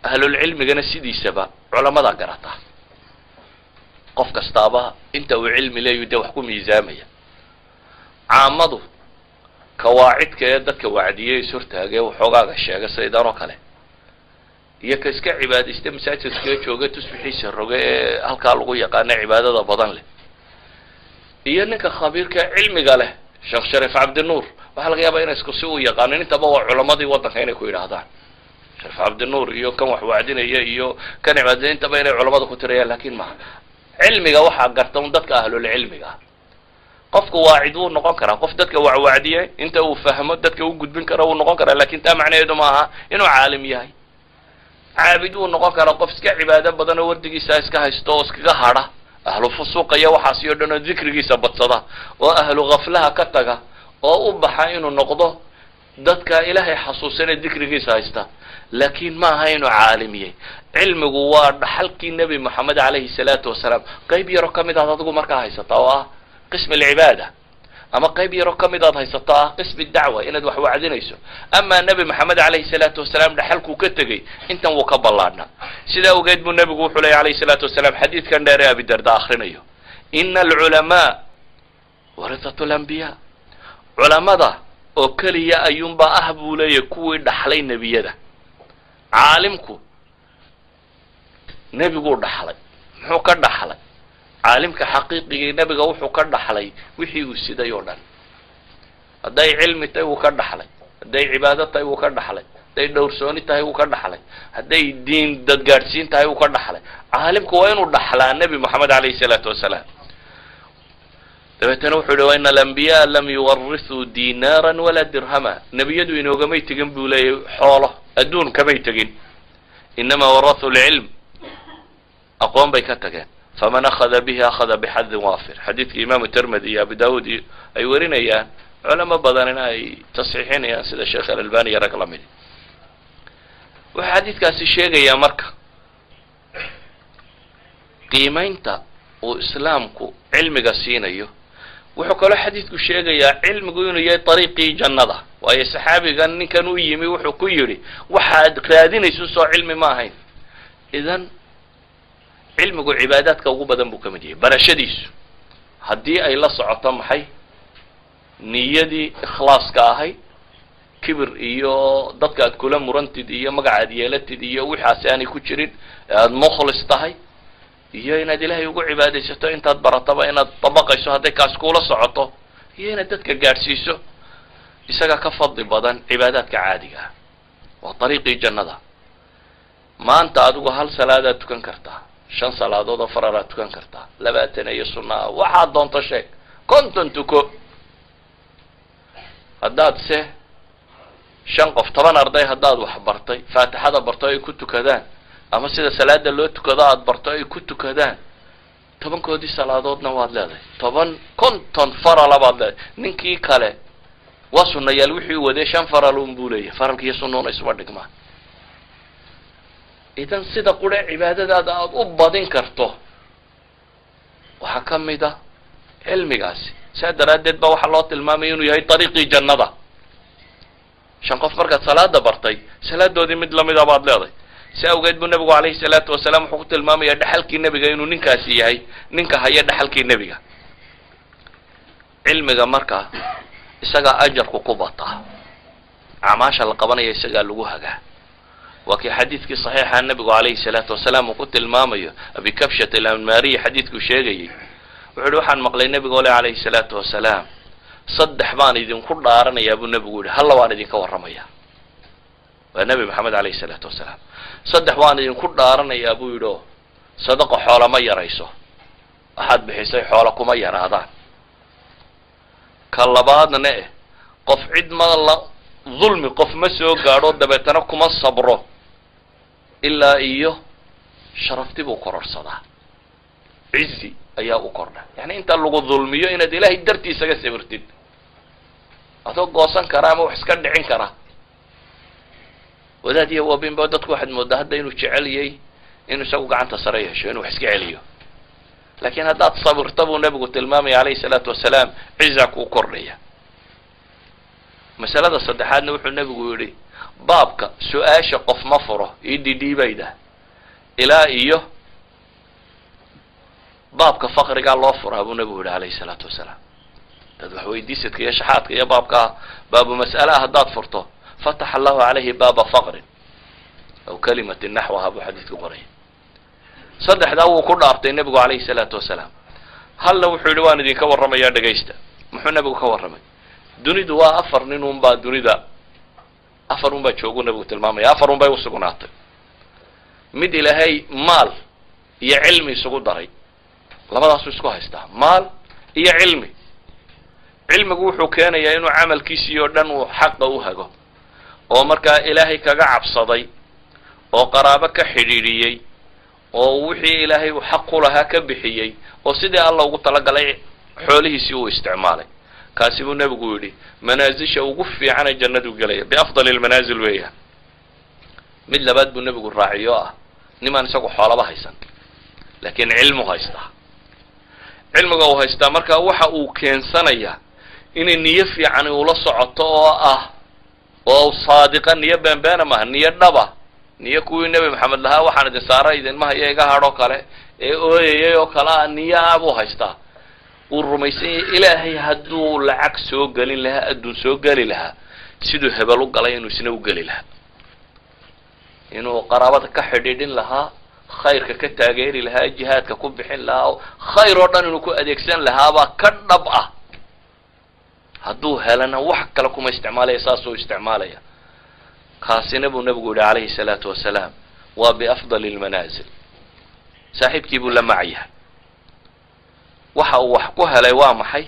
A: Ahlulcilmigana sidiisaba culamadaa garata. Qof kastaaba inta uu cilmi leeyu dee wax ku miisaamaya. Caamadu kawaacidka ee dadka wacdiyey, ishortaagee, waxoogaaga sheega saydan oo kale, iyo ka iska cibaadaysta masaajidka iskaga jooga, tusbixiisa roge ee halkaa lagu yaqaano cibaadada badan leh, iyo ninka khabiirka cilmiga leh, Sheekh Shariif Cabdinuur, waxaa laga yaabaa inay isku si u yaqaanin. Intaba waa culamadii waddanka inay ku yidhaahdaan Shariif Cabdinuur iyo kan wax wacdinaya iyo kan cibaadaya, intaba inay culamada ku tirayaan, laakin maha. Cilmiga waxaa garta un dadka ahlulcilmiga. Qofku waacid wuu noqon karaa, qof dadka wacwacdiye, inta uu fahmo dadka u gudbin kara wuu noqon karaa, lakin taa macnaheedu ma aha inuu caalim yahay. Caabid wuu noqon karaa, qof iska cibaado badan oo wardigiisa iska haysto oo iskaga hadha ahlu fusuuqa iyo waxaasi o dhan, oo dikrigiisa badsada oo ahlu gaflaha ka taga oo u baxa inuu noqdo dadka Ilaahay xasuusanee dikrigiisa haysta, laakiin ma aha inuu caalim yahay. Cilmigu waa dhaxalkii Nebi Moxamed calayhi salaatu wasalaam. Qayb yaroo ka mid aad adigu markaa haysata oo ah qismi alcibaada, ama qayb yaroo ka mid aad haysato ah qismi dacwa, inaad wax wacdinayso. Amaa Nebi Moxamed calayhi salaatu wasalaam dhaxalkuu ka tegey intan wuu ka ballaadhnaa. Sidaa awgeed buu nebigu wuxuu leeyay alayhi salaatu wasalaam, xadiidkan dheer ee Abidarda akrinayo: "Ina alculamaa warithatu alambiyaa." Culamada oo keliya ayuunbaa ah, buu leeyahy, kuwii dhaxlay nebiyada. Caalimku nebiguu dhaxlay. Muxuu ka dhaxlay caalimka xaqiiqigii? Nebiga wuxuu ka dhaxlay wixii uu siday oo dhan. Hadday cilmi tahay, wuu ka dhaxlay. Hadday cibaado tahay, wuu ka dhaxlay. Hadday dhowrsooni tahay, wuu ka dhaxlay. Hadday diin dadgaadhsiin tahay, wuu ka dhaxlay. Caalimku waa inuu dhaxlaa Nebi Moxamed calayhi salaatu wasalaam. Dabeetana wuxuu yihi: "Wa ina alambiyaa lam yuwarithuu dinaara walaa dirhama." Nebiyadu inoogamay tegin, buu leeyahy, xoolo adduun kamay tegin. "Inamaa warathuu lcilm," aqoon bay ka tageen. "Faman akhada bihi akhada bixadin waafir." Xadiidka Imaamu Termedi iyo Abu Dawud iyo ay warinayaan, culamo badanina ay tasxiixinayaan, sida Sheekh Alalbani iyo rag lamidi. Wuxuu xadiidkaasi sheegayaa marka qiimaynta uu Islaamku cilmiga siinayo. Wuxuu kaloo xadiidku sheegayaa cilmigu inuu yahay dariiqii jannada, waayo saxaabigan ninkan u yimi wuxuu ku yidhi: "Waxaad raadinayso soo cilmi ma ahayn?" Idan cilmigu cibaadaadka ugu badan buu ka mid yahay barashadiisu, haddii ay la socoto maxay? Niyadii ikhlaaska ahayd, kibir iyo dadka aad kula murantid iyo magacaad yeelatid iyo wixaasi aanay ku jirin, ee aada mukhlis tahay, iyo inaad Ilaahay ugu cibaadaysato intaad barataba inaad dabaqayso, hadday kaas kuula socoto, iyo inaad dadka gaadhsiiso, isaga ka fadli badan cibaadaadka caadiga ah. Waa dariiqii jannada. Maanta adigu hal salaadaad tukan kartaa, shan salaadood oo faralaad tukan kartaa, 20 iyo sunna ah, waxaad doonto sheeg, 50 tuko. Haddaad se shan qof, 10 arday haddaad wax bartay, Faatixada barto ay ku tukadaan, ama sida salaada loo tukado aada barto ay ku tukadaan, 10-koodii salaadoodna waad leedahay, 10, 50 farala baad leedahay. Ninkii kale waa sunayaal wixii wadee, shan faral un buu leeyahay. Faralkiiyo sunuuna isuma dhigmaan. Idan sida qure cibaadadaada aada u badin karto waxaa ka mid a cilmigaasi. Saa daraaddeed ba waxaa loo tilmaamaya inuu yahay dariiqii jannada. Shan qof markaad salaada bartay, salaadoodii mid lamida baad leedahay. Si awgeed buu nebigu calayhi salaatu wasalaam wuxuu ku tilmaamayaa dhexalkii nebiga, inuu ninkaasi yahay ninka haya dhexalkii nebiga. Cilmiga marka isagaa ajarku ku bataa, acmaasha la qabanaya isagaa lagu hagaa. Waa kii xadiidkii saxiixa nebigu calayhi salaatu wasalaam uu ku tilmaamayo Abi Kabshat Alanmaariya. Xadiidkuu sheegayay wuxu uhi: "Waxaan maqlay nebiga ole calayhi salaatu wasalaam, saddex baan idinku dhaaranayaa," buu nebigu yihi, "halla waan idinka warramaya." Waa Nebi Maxamed calayhi salaatu wasalaam. "Saddex waan idinku dhaaranayaa," buu yidhi, "oo sadaqa xoola ma yarayso, waxaad bixisay xoola kuma yaraadaan. Ka labaadna eh, qof cid ma la dulmi, qof ma soo gaadho, dabeetana kuma sabro ilaa iyo sharafti buu kororsadaa, cizi ayaa u kordha." Yani inta lagu dulmiyo inaad Ilaahay dartii isaga sabirtid, adoo goosan kara ama wax iska dhicin kara. Wadaad iyo wabinba dadku waxaad moodaa hadda inuu jecel yahay inuu isagu gacanta sare yeesho, inuu wax iska celiyo. Laakiin haddaad sabirta, buu nebigu tilmaamaya calayhi salaatu wasalaam, ciza kuu kordhaya. Masalada saddexaadna wuxuu nebigu yidhi: "Baabka su-aasha qof ma furo io dhidhiibayda ilaa iyo baabka faqrigaa loo furaa," buu nebigu yidhi calayhi salaatu wasalaam. Dad wax weydiisadka iyo shaxaadka iyo baabkaa baabu mas'alaha haddaad furto, "fataxa Allahu calayhi baaba faqrin aw kalimatin naxwaha," buu xadiidku qoraya. Saddexdaa wuu ku dhaartay nebigu calayhi salaatu wasalaam. Halna wuxuu yidhi: "Waan idinka warramayaa, dhegaysta." Muxuu nebigu ka warramay? Dunidu waa afar nin unbaa, dunida afar un baa joogu nebigu tilmaamaya, afar un bay usugnaatay: mid Ilaahay maal iyo cilmi isugu daray, labadaasuu isku haystaa, maal iyo cilmi. Cilmigu wuxuu keenayaa inuu camalkiisii oo dhan uu xaqa u hago, oo markaa Ilaahay kaga cabsaday, oo qaraabo ka xidhiidhiyey, oo wixii Ilaahay uu xaq ku lahaa ka bixiyey, oo sidii Alla ugu talagalay xoolihiisii uu isticmaalay. Kaasi buu Nebigu yidhi manaasisha ugu fiicane jannadu gelaya, biafdali lmanaazil weeyaan. Mid labaad buu Nebigu raaciyo ah nimaan isagu xoolaba haysan, laakiin cilmu haystaa. Cilmiga uu haystaa marka waxa uu keensanayaa inay niyo fiican ula socoto, oo ah oo saadiqa, niyo beenbeena maaha, niyo dhaba, niyo kuwii Nebi Maxamed lahaa "Waxaan idin saara idinma hayo, iga hadhoo" kale ee ooyayay oo kale ah. Niyo ah buu haystaa, uu rumaysan yahay Ilaahay hadduu lacag soo gelin lahaa, adduun soo geli lahaa, siduu hebel u galay inuu isna u geli lahaa, inuu qaraabada ka xidhiidhin lahaa, khayrka ka taageeri lahaa, jihaadka ku bixin lahaa, khayr oo dhan inuu ku adeegsan lahaabaa ka dhab ah. Hadduu helana wax kale kuma isticmaalaya, saasuu isticmaalaya. Kaasina buu Nebigu yihi calayhi salaatu wasalaam waa biafdali lmanaazil. Saaxiibkii buu la macyahay. Waxa uu wax ku helay waa maxay?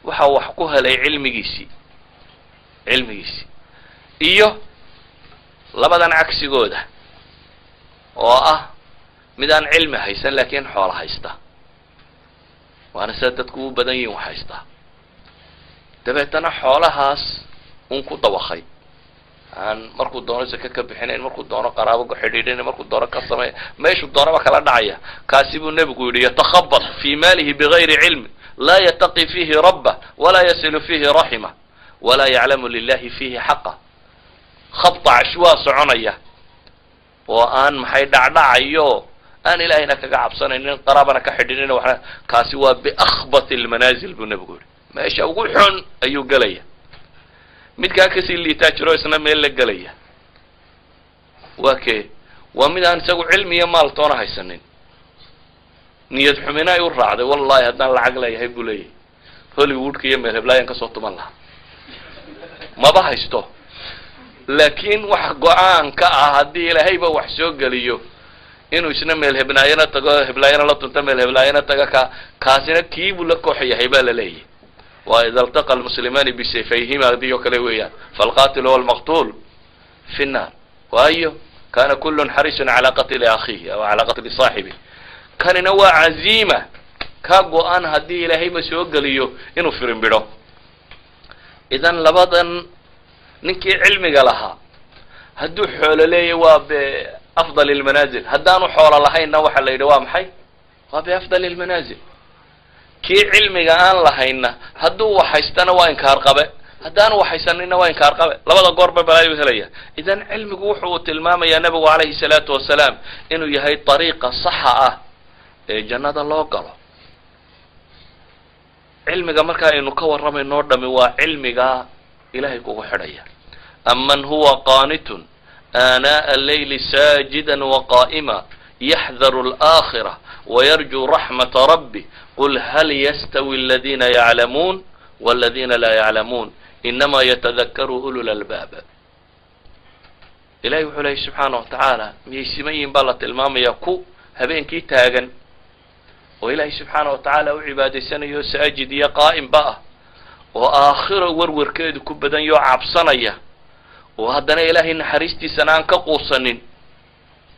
A: Waxa uu wax ku helay cilmigiisii. Cilmigiisii iyo labadan cagsigooda oo ah mid aan cilmi haysan laakiin xoolo haysta, waana sida dadku u badan yihin, wax haystaa, dabeetana xoolahaas un ku dawakay, aan markuu doono saka ka bixinayn, markuu doono qaraabo ku xidhiidhinayn, markuu doono ka sameey, meeshuu doonaba kala dhacaya. Kaasi buu Nebigu yidhi yatakhabat fi maalihi bigayri cilmi, laa yataqi fiihi rabbah walaa yasilu fiihi raximah walaa yaclamu lilahi fiihi xaqa. Khabta cashwaa soconaya oo aan maxay dhacdhacayo, aan Ilaahayna kaga cabsanaynin, qaraabana ka xidhinin waxna. Kaasi waa biakhbat almanaazil buu Nebigu yihi, meesha ugu xun ayuu gelaya. Midkaa kasii liitaa jiro, isna meel la gelaya. Waa kee? Waa mid aan isagu cilmi iyo maal toona haysanin, niyad xumina ay u raacday. "Wallahi haddaan lacag leeyahay," buu leeyahay, "Hollywoodka iyo meel heblaayan kasoo tuman lahaa." Maba haysto, laakiin wax go-aan ka ah haddii Ilaahayba wax soo geliyo inuu isna meel hebnaayana tago, heblaayana la tunto, meel heblaayana taga. Kaasina kiibuu la koox yahay baa la leeyahy. Waa ida altaqa almuslimaani bisayfayhima hadii oo kale weeyaan, falqatilu walmaqtuul fi nnaar. Waayo, kana kulun xariisun calaa qatli akhiihi aw calaa qatli saaxibih. Kanina waa caziima ka go-an haddii Ilaahayba soo geliyo inuu firimbidho. Idan labadan, ninkii cilmiga lahaa hadduu xoolo leeyahy waa biafdal almanaazil, haddaanu xoolo lahaynna waxaa la yidhi waa maxay? Waa biafdal almanaazil. Kii cilmiga aan lahaynna hadduu wax haystana waa inkaar qabe, haddaanu wax haysanina waa inkaar qabe. Labada goorba balaayu helaya. Idan cilmigu wuxu uu tilmaamayaa Nebigu calayhi salaatu wasalaam inuu yahay dariiqa saxa ah ee jannada loo galo. Cilmiga marka aynu ka warramayno o dhami waa cilmiga Ilahay kugu xidhaya. Aman huwa qaanitun aanaaءa alleyli saajida waqaa'ima yaxdaru alaakhira wayarjuu raxmata rabbi qul hal yastawi aladina yaclamuun waladina laa yaclamuun inama yatadakaru ulu lalbaab. Ilahay wuxuu leeyay subxaana wa tacaala, miyay siman yihin baa la tilmaamayaa ku habeenkii taagan oo Ilaahay subxaana wa tacaala u cibaadaysanayo, saajid iyo qaa'imba ah, oo aakhiro warwarkeedu ku badan yoo cabsanaya, oo haddana Ilaahay naxariistiisana aan ka quusanin,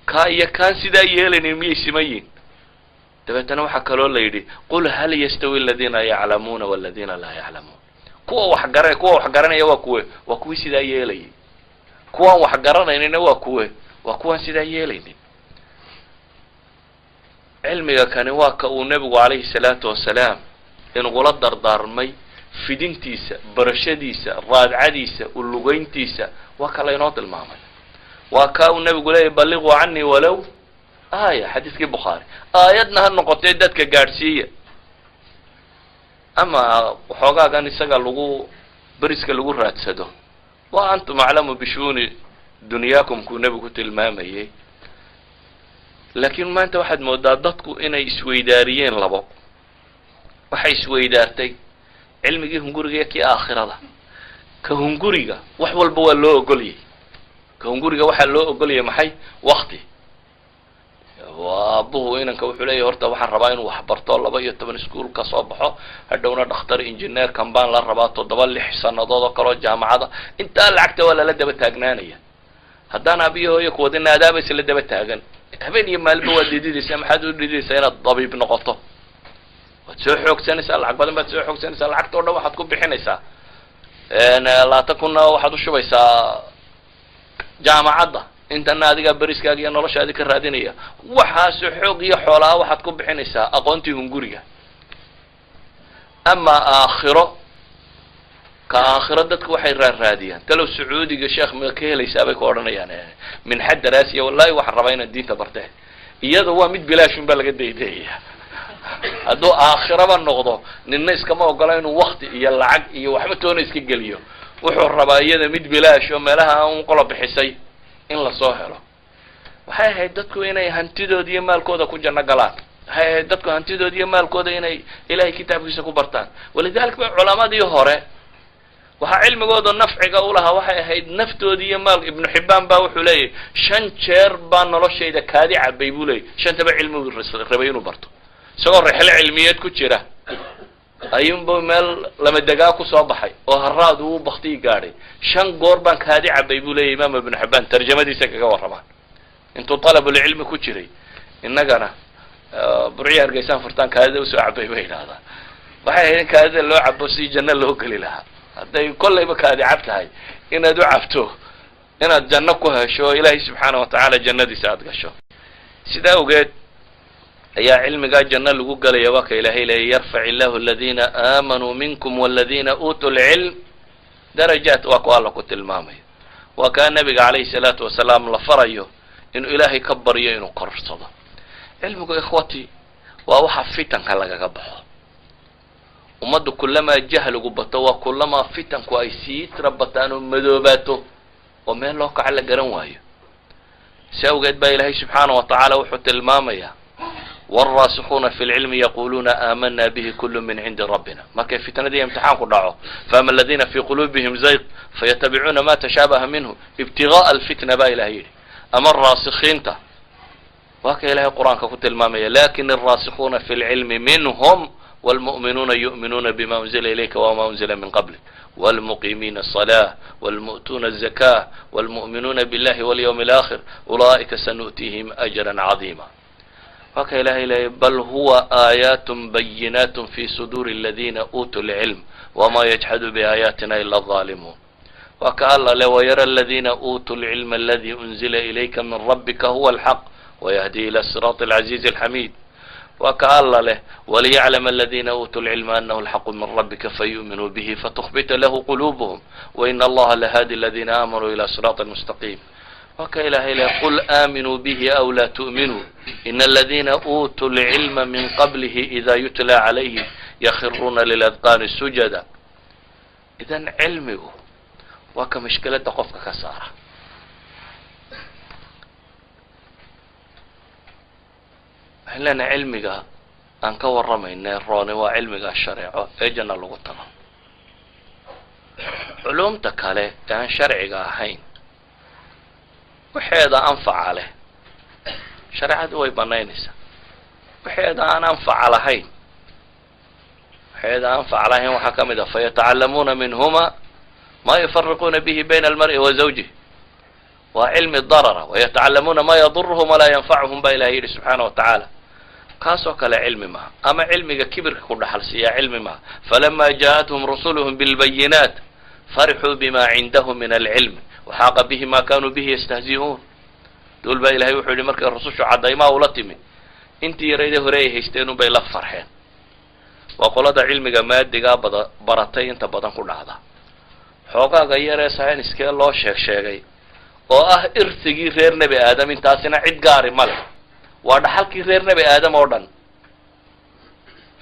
A: kaa iyo kaan sidaa yeelaynin miyay siman yihin? Dabeetana waxaa kaloo la yidhi qul hal yastawi aladiina yaclamuuna waladiina laa yaclamuun. Kuwa wax garanaya waa kuwe? Waa kuwii sidaa yeelayay. Kuwaan wax garanaynina waa kuwe? Waa kuwaan sidaa yeelaynin. Cilmiga kani waa ka uu Nebigu calayhi salaatu wasalaam inugula dardaarmay fidintiisa, barashadiisa, raadcadiisa, ulugayntiisa. Waa ka laynoo tilmaamay, waa ka uu Nebigu leeyay balliquu canii walow aaya, xadiiskii Bukhaari. Aayadna ha noqotee dadka gaadhsiiya. Ama waxoogaagan isaga lagu beriska lagu raadsado, wa antum aclamu bishuuni dunyaakum kuu Nebigu tilmaamayay. Laakiin maanta waxaad moodaa dadku inay isweydaariyeen labo. Waxay isweydaartay cilmigii hunguriga iyo kii aakhirada. Ka hunguriga wax walba waa loo ogolyay. Ka hunguriga waxaa loo ogolyay maxay? Wakti. Aabuhu inanka wuxuu leeyahy, horta waxaan rabaa inuu waxbarto, 12 iskuol ka soo baxo, hadhowna dhakhtar, engineer kan baan la rabaa, 7, 6 sanadood oo kaleo jaamacada. Intaa lacagta waa lala daba taagnaanaya. Haddaan aabiyo hooyo kuwadina, adaaba isla daba taagan habeen iyo maalinba. Waad dhididaysaa. Maxaad u dhididaysaa? Inaad dabiib noqoto. Waad soo xoogsanaysaa, lacag badan baad soo xoogsanaysaa. Lacagta o dhan waxaad ku bixinaysaa, 20 kunna waxaad ushubaysaa jaamacadda, intana adigaa beriskaaga iyo noloshaadi ka raadinaya. Waxaasu xoog iyo xoolaa waxaad ku bixinaysaa aqoontii hunguriga. Ama aakhiro, ka aakhiro dadku waxay raarraadiyaan, talow Sacuudiga sheekh ma ka helaysaa, bay ku odhanayaan, minxa daraasiya. Wallahi waxaan rabaa inaan diinta bartee. Iyada waa mid bilaashun baa laga daydayaya. Hadduu aakhiraba noqdo, nina iskama ogola inuu wakti iyo lacag iyo waxba toona iska geliyo. Wuxuu rabaa iyada mid bilaash oo meelaha aan qolo bixisay in lasoo helo. Waxay ahayd dadku inay hantidooda iyo maalkooda ku janno galaan. Waxay ahayd dadku hantidooda iyo maalkooda inay Ilahay kitaabkiisa ku bartaan. Walidalik ba culamadii hore waxaa cilmigooda nafciga ulahaa waxay ahayd naftooda iyo maal. Ibnu Xibbaan baa wuxuu leeyahy, 5 jeer baa noloshayda kaadi cabay, buu leeyay. Shantaba cilmigu rabay inuu barto. Isagoo rixlo cilmiyeed ku jira ayuunbu meel lama degaa kusoo baxay oo haraad uu baktiyi gaadhay. 5 goor baan kaadi cabay, buu leeyay. Imaam Ibnu Xibbaan tarjamadiisa kaga warramaan intuu talabulcilmi ku jiray. Innagana Burciya Hargeysaan furtaan, kaadida usoo cabay bay yidhahdaan. Waxay ahayd in kaadida loo cabo si janno loo geli lahaa. Hadday kollayba kaadi cab tahay, inaad u cabto inaad janno ku hesho oo Ilaahay subxaana wa tacaala jannadiisa aada gasho. Sidaa awgeed ayaa cilmigaa janno lagu gelaya. Waa ka Ilaahay leeyay, yarfac illahu aladiina aamanuu minkum waladiina uutuu lcilm darajaat. Waa ku Alla ku tilmaamayo. Waa kaa nabiga calayhi salaatu wasalaam la farayo inuu Ilaahay ka baryo inuu korsado cilmigu. Ikhwati, waa waxa fitanka lagaga baxo. Ummaddu kulamaa jahligu bato, waa kulamaa fitanku ay sii tira bataan oo madoobaato oo meel loo kaco la garan waayo. Si awgeed baa Ilaahay subxaana wa tacaala wuxuu tilmaamayaa, wاlraasikuuna fi lcilmi yaquluuna aamana bihi kulu min cindi rabbina. Markay fitnadii imtixaanku dhaco, faama aladiina fi quluubihim zayq fayatabicuuna ma tashaabaha minhu ibtigaءa alfitna, baa Ilahay yidhi. Ama raasikiinta waa ka Ilahay Qur-aanka ku tilmaamaya, lakin الraasikuuna fi lcilmi minhum wاlmu'minuuna yu'minuuna bima unzila ilayka wma unzila min qablik wاlmuqimiina الصلاة wاlmu'tuuna الزakاة wاlmu'minuuna biاllahi wاlyawm اlآkhir ulaa'ika sanu'tiihim أjra caظiima. Waa ka Ilahay leeyay, bal huwa aayaat bayinaat fi suduuri aladina uutuu lcilm wma yajxadu biaayaatina ila الظaalimuun. Waa ka Alla le, wayara aladina uutuu lcilma aladi unzila ilayka min rabbika huwa alxaq wayahdi ila siraط alcaziizi alxamiid. Waa ka Alla leh, waliyaclama aladina uutuu lcilma anahu alxaqu min rabbika fayu'minuu bihi fatukhbita lahu qulubuhum waina allaha lahaadi aladina aamanuu ila siraaطi mustaqiim. Waa ka Ilahay leh, qul aaminuu bihi aw laa tu'minuu ina aladina uutuu lcilma min qablihi ida yutla calayhim yakhiruuna liladqaani sujada. Idan cilmigu waa ka mashkiladda qofka ka saara. Waxaan leenahay, cilmiga aan ka warramayne roone waa cilmiga shareeco ee janna lagu tago. Culumta kale ee aan sharciga ahayn, waxeeda anfaca leh shareecadu way banaynaysaa. Waxeeda aan anfaca lahayn, waxeeda anfaca lahayn waxaa ka mid ah, fayatacalamuuna minhuma ma yufariquuna bihi bayna almar'i wa zawjih. Waa cilmi darara. Wayatacalamuuna ma yaduruhum walaa yanfacuhum, baa Ilahay yidhi subxaana wa tacaala. Kaasoo kale cilmi maha. Ama cilmiga kibirka ku dhaxal siiyaa cilmi maha. Falama jaaءathum rusuluhum bilbayinaat farixuu bima cindahum min alcilm waxaaqa bihi ma kanuu bihi yastahzi'uun. Duul baa Ilahay wuxuu yihi, markay rusushu caddaymaa ula timi, intii yarayda hore ay haysteen un bay la farxeen. Waa qolada cilmiga maadigaa bada baratay inta badan ku dhacda. Xoogaaga yaree sayniskee loo sheeg sheegay oo ah irsigii reer Nebi Aadam, intaasina cid gaari ma leh, waa dhaxalkii reer Nebi Aadam oo dhan.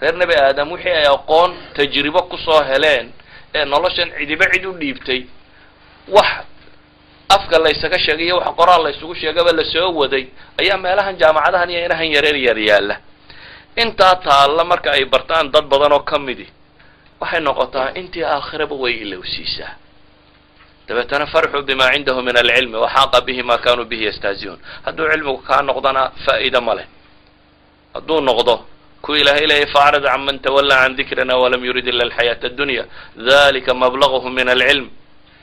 A: Reer Nebi Aadam wixii ay aqoon tajribo kusoo heleen ee noloshan cidiba cid u dhiibtay, wax afka laysaga sheegay iyo wax qoraal laysugu sheegaba lasoo waday, ayaa meelahan jaamacadahan iyo inahan yareer yar yaalla. Intaa taalla marka ay bartaan dad badan oo ka midi, waxay noqotaa intii aakhiraba way ilowsiisaa. Dabeetana فرحوا بما عنده من العلم وحاق بهم ما كانوا به يستهزئون. Hadduu cilmigu kaa noqdona faa'iida ma leh. Hadduu noqdo ku Ilahay leeyay: فأعرض عمن تولى عن ذكرنا ولم يرد إلا الحياة الدنيا ذلك مبلغهم من العلم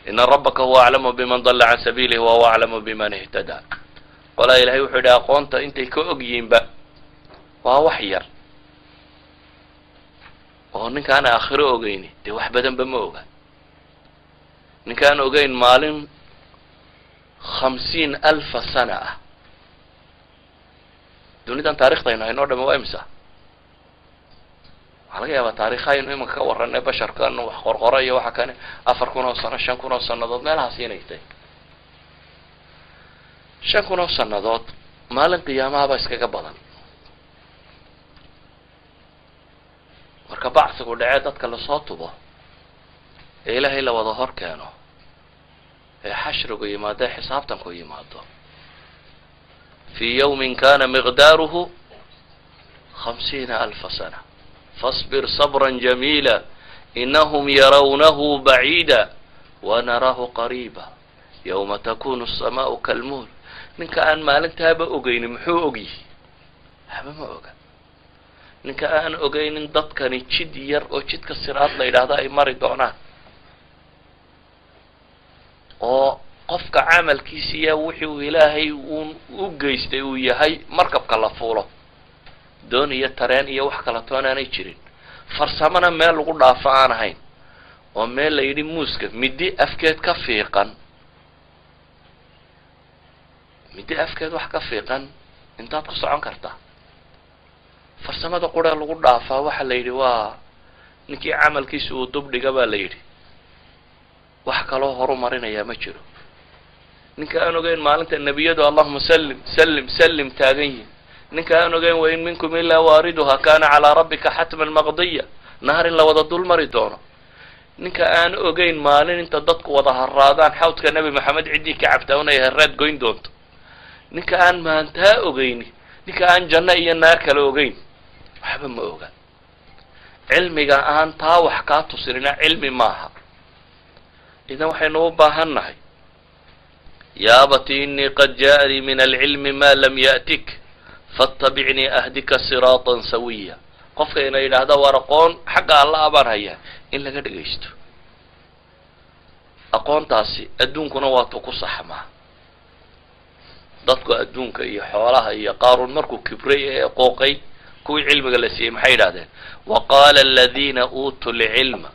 A: إن ربك هو أعلم بمن ضل عن سبيله وهو أعلم بمن اهتدى. Qolaa Ilahay wuxuu yidhi aqoonta intay ka og yihiinba waa wax yar, oo ninkaan aakhiro ogeyni dee wax badanba ma oga. Ninkaan ogeyn maalin 50,000 سنة ah, dunidan taarikhdaynu haynoo dhame waa imisa? Waxaa laga yaabaa taarikhaynu imanka ka warranay, basharkan wax qorqora iyo waxa kane, 4,000 oo sano, 5,000 oo sanadood meelahaas inay tahay. 5,000 oo sanadood maalin qiyaamahaba iskaga badan. Marka bacsigu dhacee, dadka lasoo tubo ee Ilaahay la wada hor keeno, ee xashrigu yimaado, ee xisaabtanku yimaado, في يوم كان مقداره 50,000 سنة فاصبر صبرا جميلا إنهم يرونه بعيدا ونراه قريبا يوم تكون السماء كالمهل. Ninka aan maalintaaba ogeynin muxuu ogyihi? Waxba ma oga. Ninka aan ogeynin dadkani jid yar oo jidka siraad la yidhaahdo ay mari doonaan, oo qofka camalkiisiya wixii uu Ilaahay uun u geystay uu yahay markabka la fuulo, doon iyo tareen iyo wax kala toon aanay jirin, farsamona meel lagu dhaafo aan ahayn, oo meel la yidhi muuska middi afkeed ka fiiqan, middi afkeed wax ka fiiqan intaad ku socon kartaa, farsamada quree lagu dhaafaa waxaa la yidhi waa ninkii camalkiisa uu dubdhiga baa la yidhi. Wax kaloo horu marinayaa ma jiro. Ninka aan ogeyn maalinta nebiyadu اللهم سلم سلم سلم taagan yihin, ninka aan ogeyn وإن منكم إلا واردها كان على ربك حتما مقضيا, naar in la wada dul mari doono, ninka aan ogeyn maalin inta dadku wada haraadaan xawdka Nebi Maxamed ciddii ka cabtaa unay haraad goyn doonto, ninka aan maantaa ogeyni, ninka aan janno iyo naar kale ogeyn, waxba ma oga. Cilmiga aan taa wax kaa tusinina cilmi maaha. Idan waxaynu u baahan nahay: يا أبت إني قد جاءني من العلم ما لم يأتك فاتبعني أهدك صراطا سويا. Qofka ina yidhaahda waar aqoon xagga Alla abaan hayaa, in laga dhegaysto aqoontaasi. Adduunkuna waatuu ku saxmaa dadku, adduunka iyo xoolaha iyo Qaaruun markuu kibray ee qooqay, kuwii cilmiga la siiyey maxay yidhahdeen? وقال الذين أوتوا العلم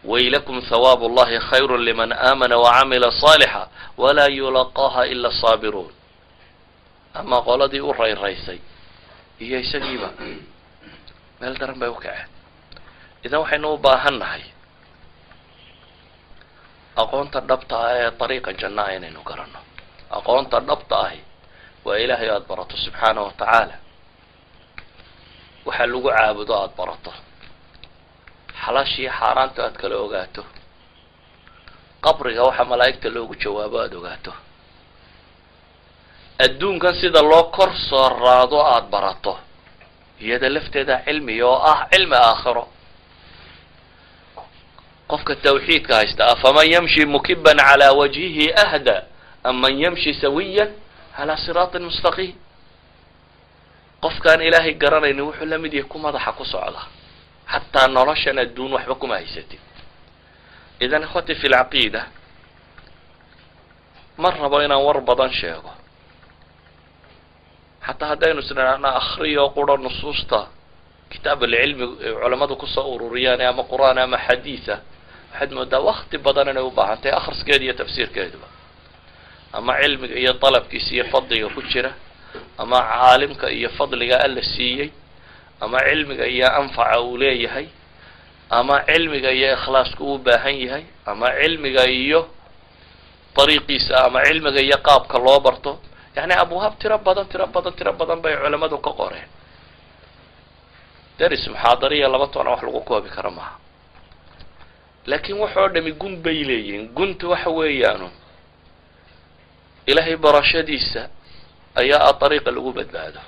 A: ويلكم ثواب الله خير لمن آمن وعمل صالحا ولا يلقاها إلا الصابرون. Ama qoladii u rayraysay iyo isagiiba meel daran bay u kaceen. Idan waxaynu u baahan nahay aqoonta dhabta ah ee dariiqa janna inaynu garanno. Aqoonta dhabta ahi waa Ilaahay aada barato subxaanahu wa tacaala, waxa lagu caabudo aada barato, xalaashiiyo xaaraanta aad kala ogaato, qabriga waxa malaa'igta loogu jawaabo aada ogaato, adduunkan sida loo kor soo raado aada barato, iyada lafteeda cilmiga oo ah cilmi aakhiro. Qofka tawxiidka haysta: أفمن يمشي مكبا على وجهه أهدى أمن يمشي سويا على صراط مستقيم. Qofkaan Ilaahay garanaynin wuxuu la mid yahay ku madaxa ku socda, xataa noloshan adduun waxba kuma haysatid. إذن إخوتي في العقيدة, ma rabo inaan war badan sheego. Xataa haddaynu isnidhaahna akriyo qura nusuusta kitaab alcilmi culammadu kusoo ururiyaan, ama Qur'aan ama xadiisa, waxaad moodaa wakti badan inay u baahan tahay akhriskeeda iyo tafsiirkeeduba, ama cilmiga iyo dalabkiisa iyo fadliga ku jira, ama caalimka iyo fadliga Alla siiyey, ama cilmiga iyo anfaca uu leeyahay, ama cilmiga iyo ikhlaaska uu baahan yahay, ama cilmiga iyo dariiqiisa, ama cilmiga iyo qaabka loo barto. Yani abwaab tiro badan, tiro badan, tiro badan bay culammadu ka qoreen. Deris muxaadariya laba toona wax lagu koobi karo maaha, laakiin waxoo dhami gun bay leeyihiin. Gunta waxa weeyaanu Ilaahay barashadiisa ayaa ah dariiqa lagu badbaado.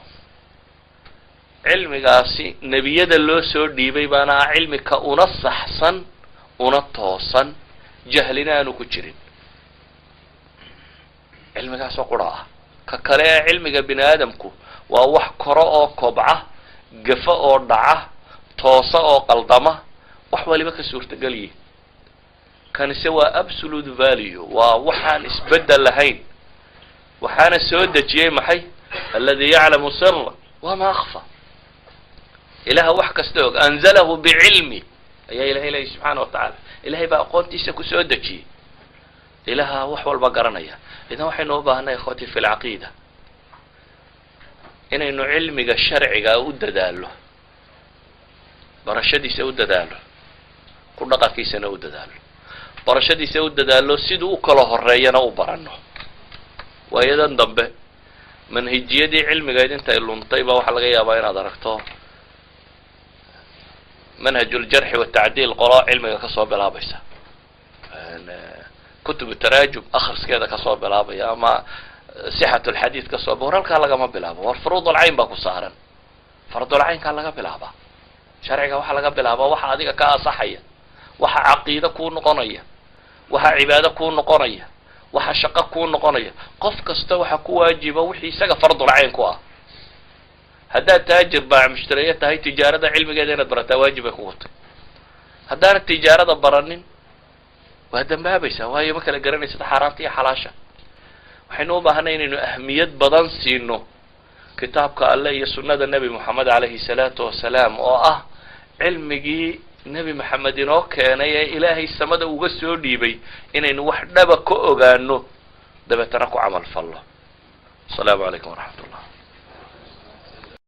A: Cilmigaasi nebiyada loo soo dhiibay baana ah cilmika una saxsan, una toosan, jahlina aanu ku jirin. Cilmigaasoo qura ah. Ka kale ee cilmiga bini aadamku waa wax koro oo kobca, gafo oo dhaca, toosa oo qaldama, wax waliba ka suurtagal yihin. Kanise waa absolute value, waa waxaan isbeddel lahayn. Waxaana soo dejiyey maxay? الذي يعلم السر وما أخفى, ilaha wax kasta og. أنزله بعلمه ayaa ilahay leeyay subxaana wa tacaala. Ilahay baa aqoontiisa ku soo dejiyey. Ilaha wax walba garanaya. Idan waxaynu u baahnay, إخوتي في العقيدة, inaynu cilmiga sharciga u dadaalo, barashadiisa u dadaalo, ku dhaqankiisana u dadaalo, barashadiisa u dadaalo, siduu u kala horeeyana u baranno. Waayadan dambe manhijiyadii cilmigayd intay luntay baa waxaa laga yaabaa inaad aragto منهج الجرح والتعديل qolo cilmiga kasoo bilaabaysa, كتب التراجم akhriskeeda kasoo bilaabaya, ama صحة الحديث kasoo. War, halkaa lagama bilaabo. War, فروض العين baa ku saaran. Fardulcaynkaa laga bilaabaa. Sharciga waxaa laga bilaabaa waxa adiga ka asaxaya, waxa caqiide kuu noqonaya, waxa cibaado kuu noqonaya, waxa shaqo kuu noqonaya. Qof kasta waxa ku waajiba wixii isaga fardulcayn ku ah. Haddaad taajir baac mushtariye tahay, tijaarada cilmigeeda inaad barataa waajib bay kugu tahy. Haddaanad tijaarada baranin, waa dambaabaysaa, waayo ma kala garanaysad xaaraanta iyo xalaasha. Waxaynu u baahanay inaynu ahmiyad badan siino kitaabka Alle iyo sunnada Nebi Moxamed عليه الصلاة والسلام, oo ah cilmigii Nebi Maxamed inoo keenay ee Ilaahay samada uga soo dhiibay, inaynu wax dhaba ka ogaano, dabeetana ku camal fallo. Asalaamu calaykum waraxmat ullah.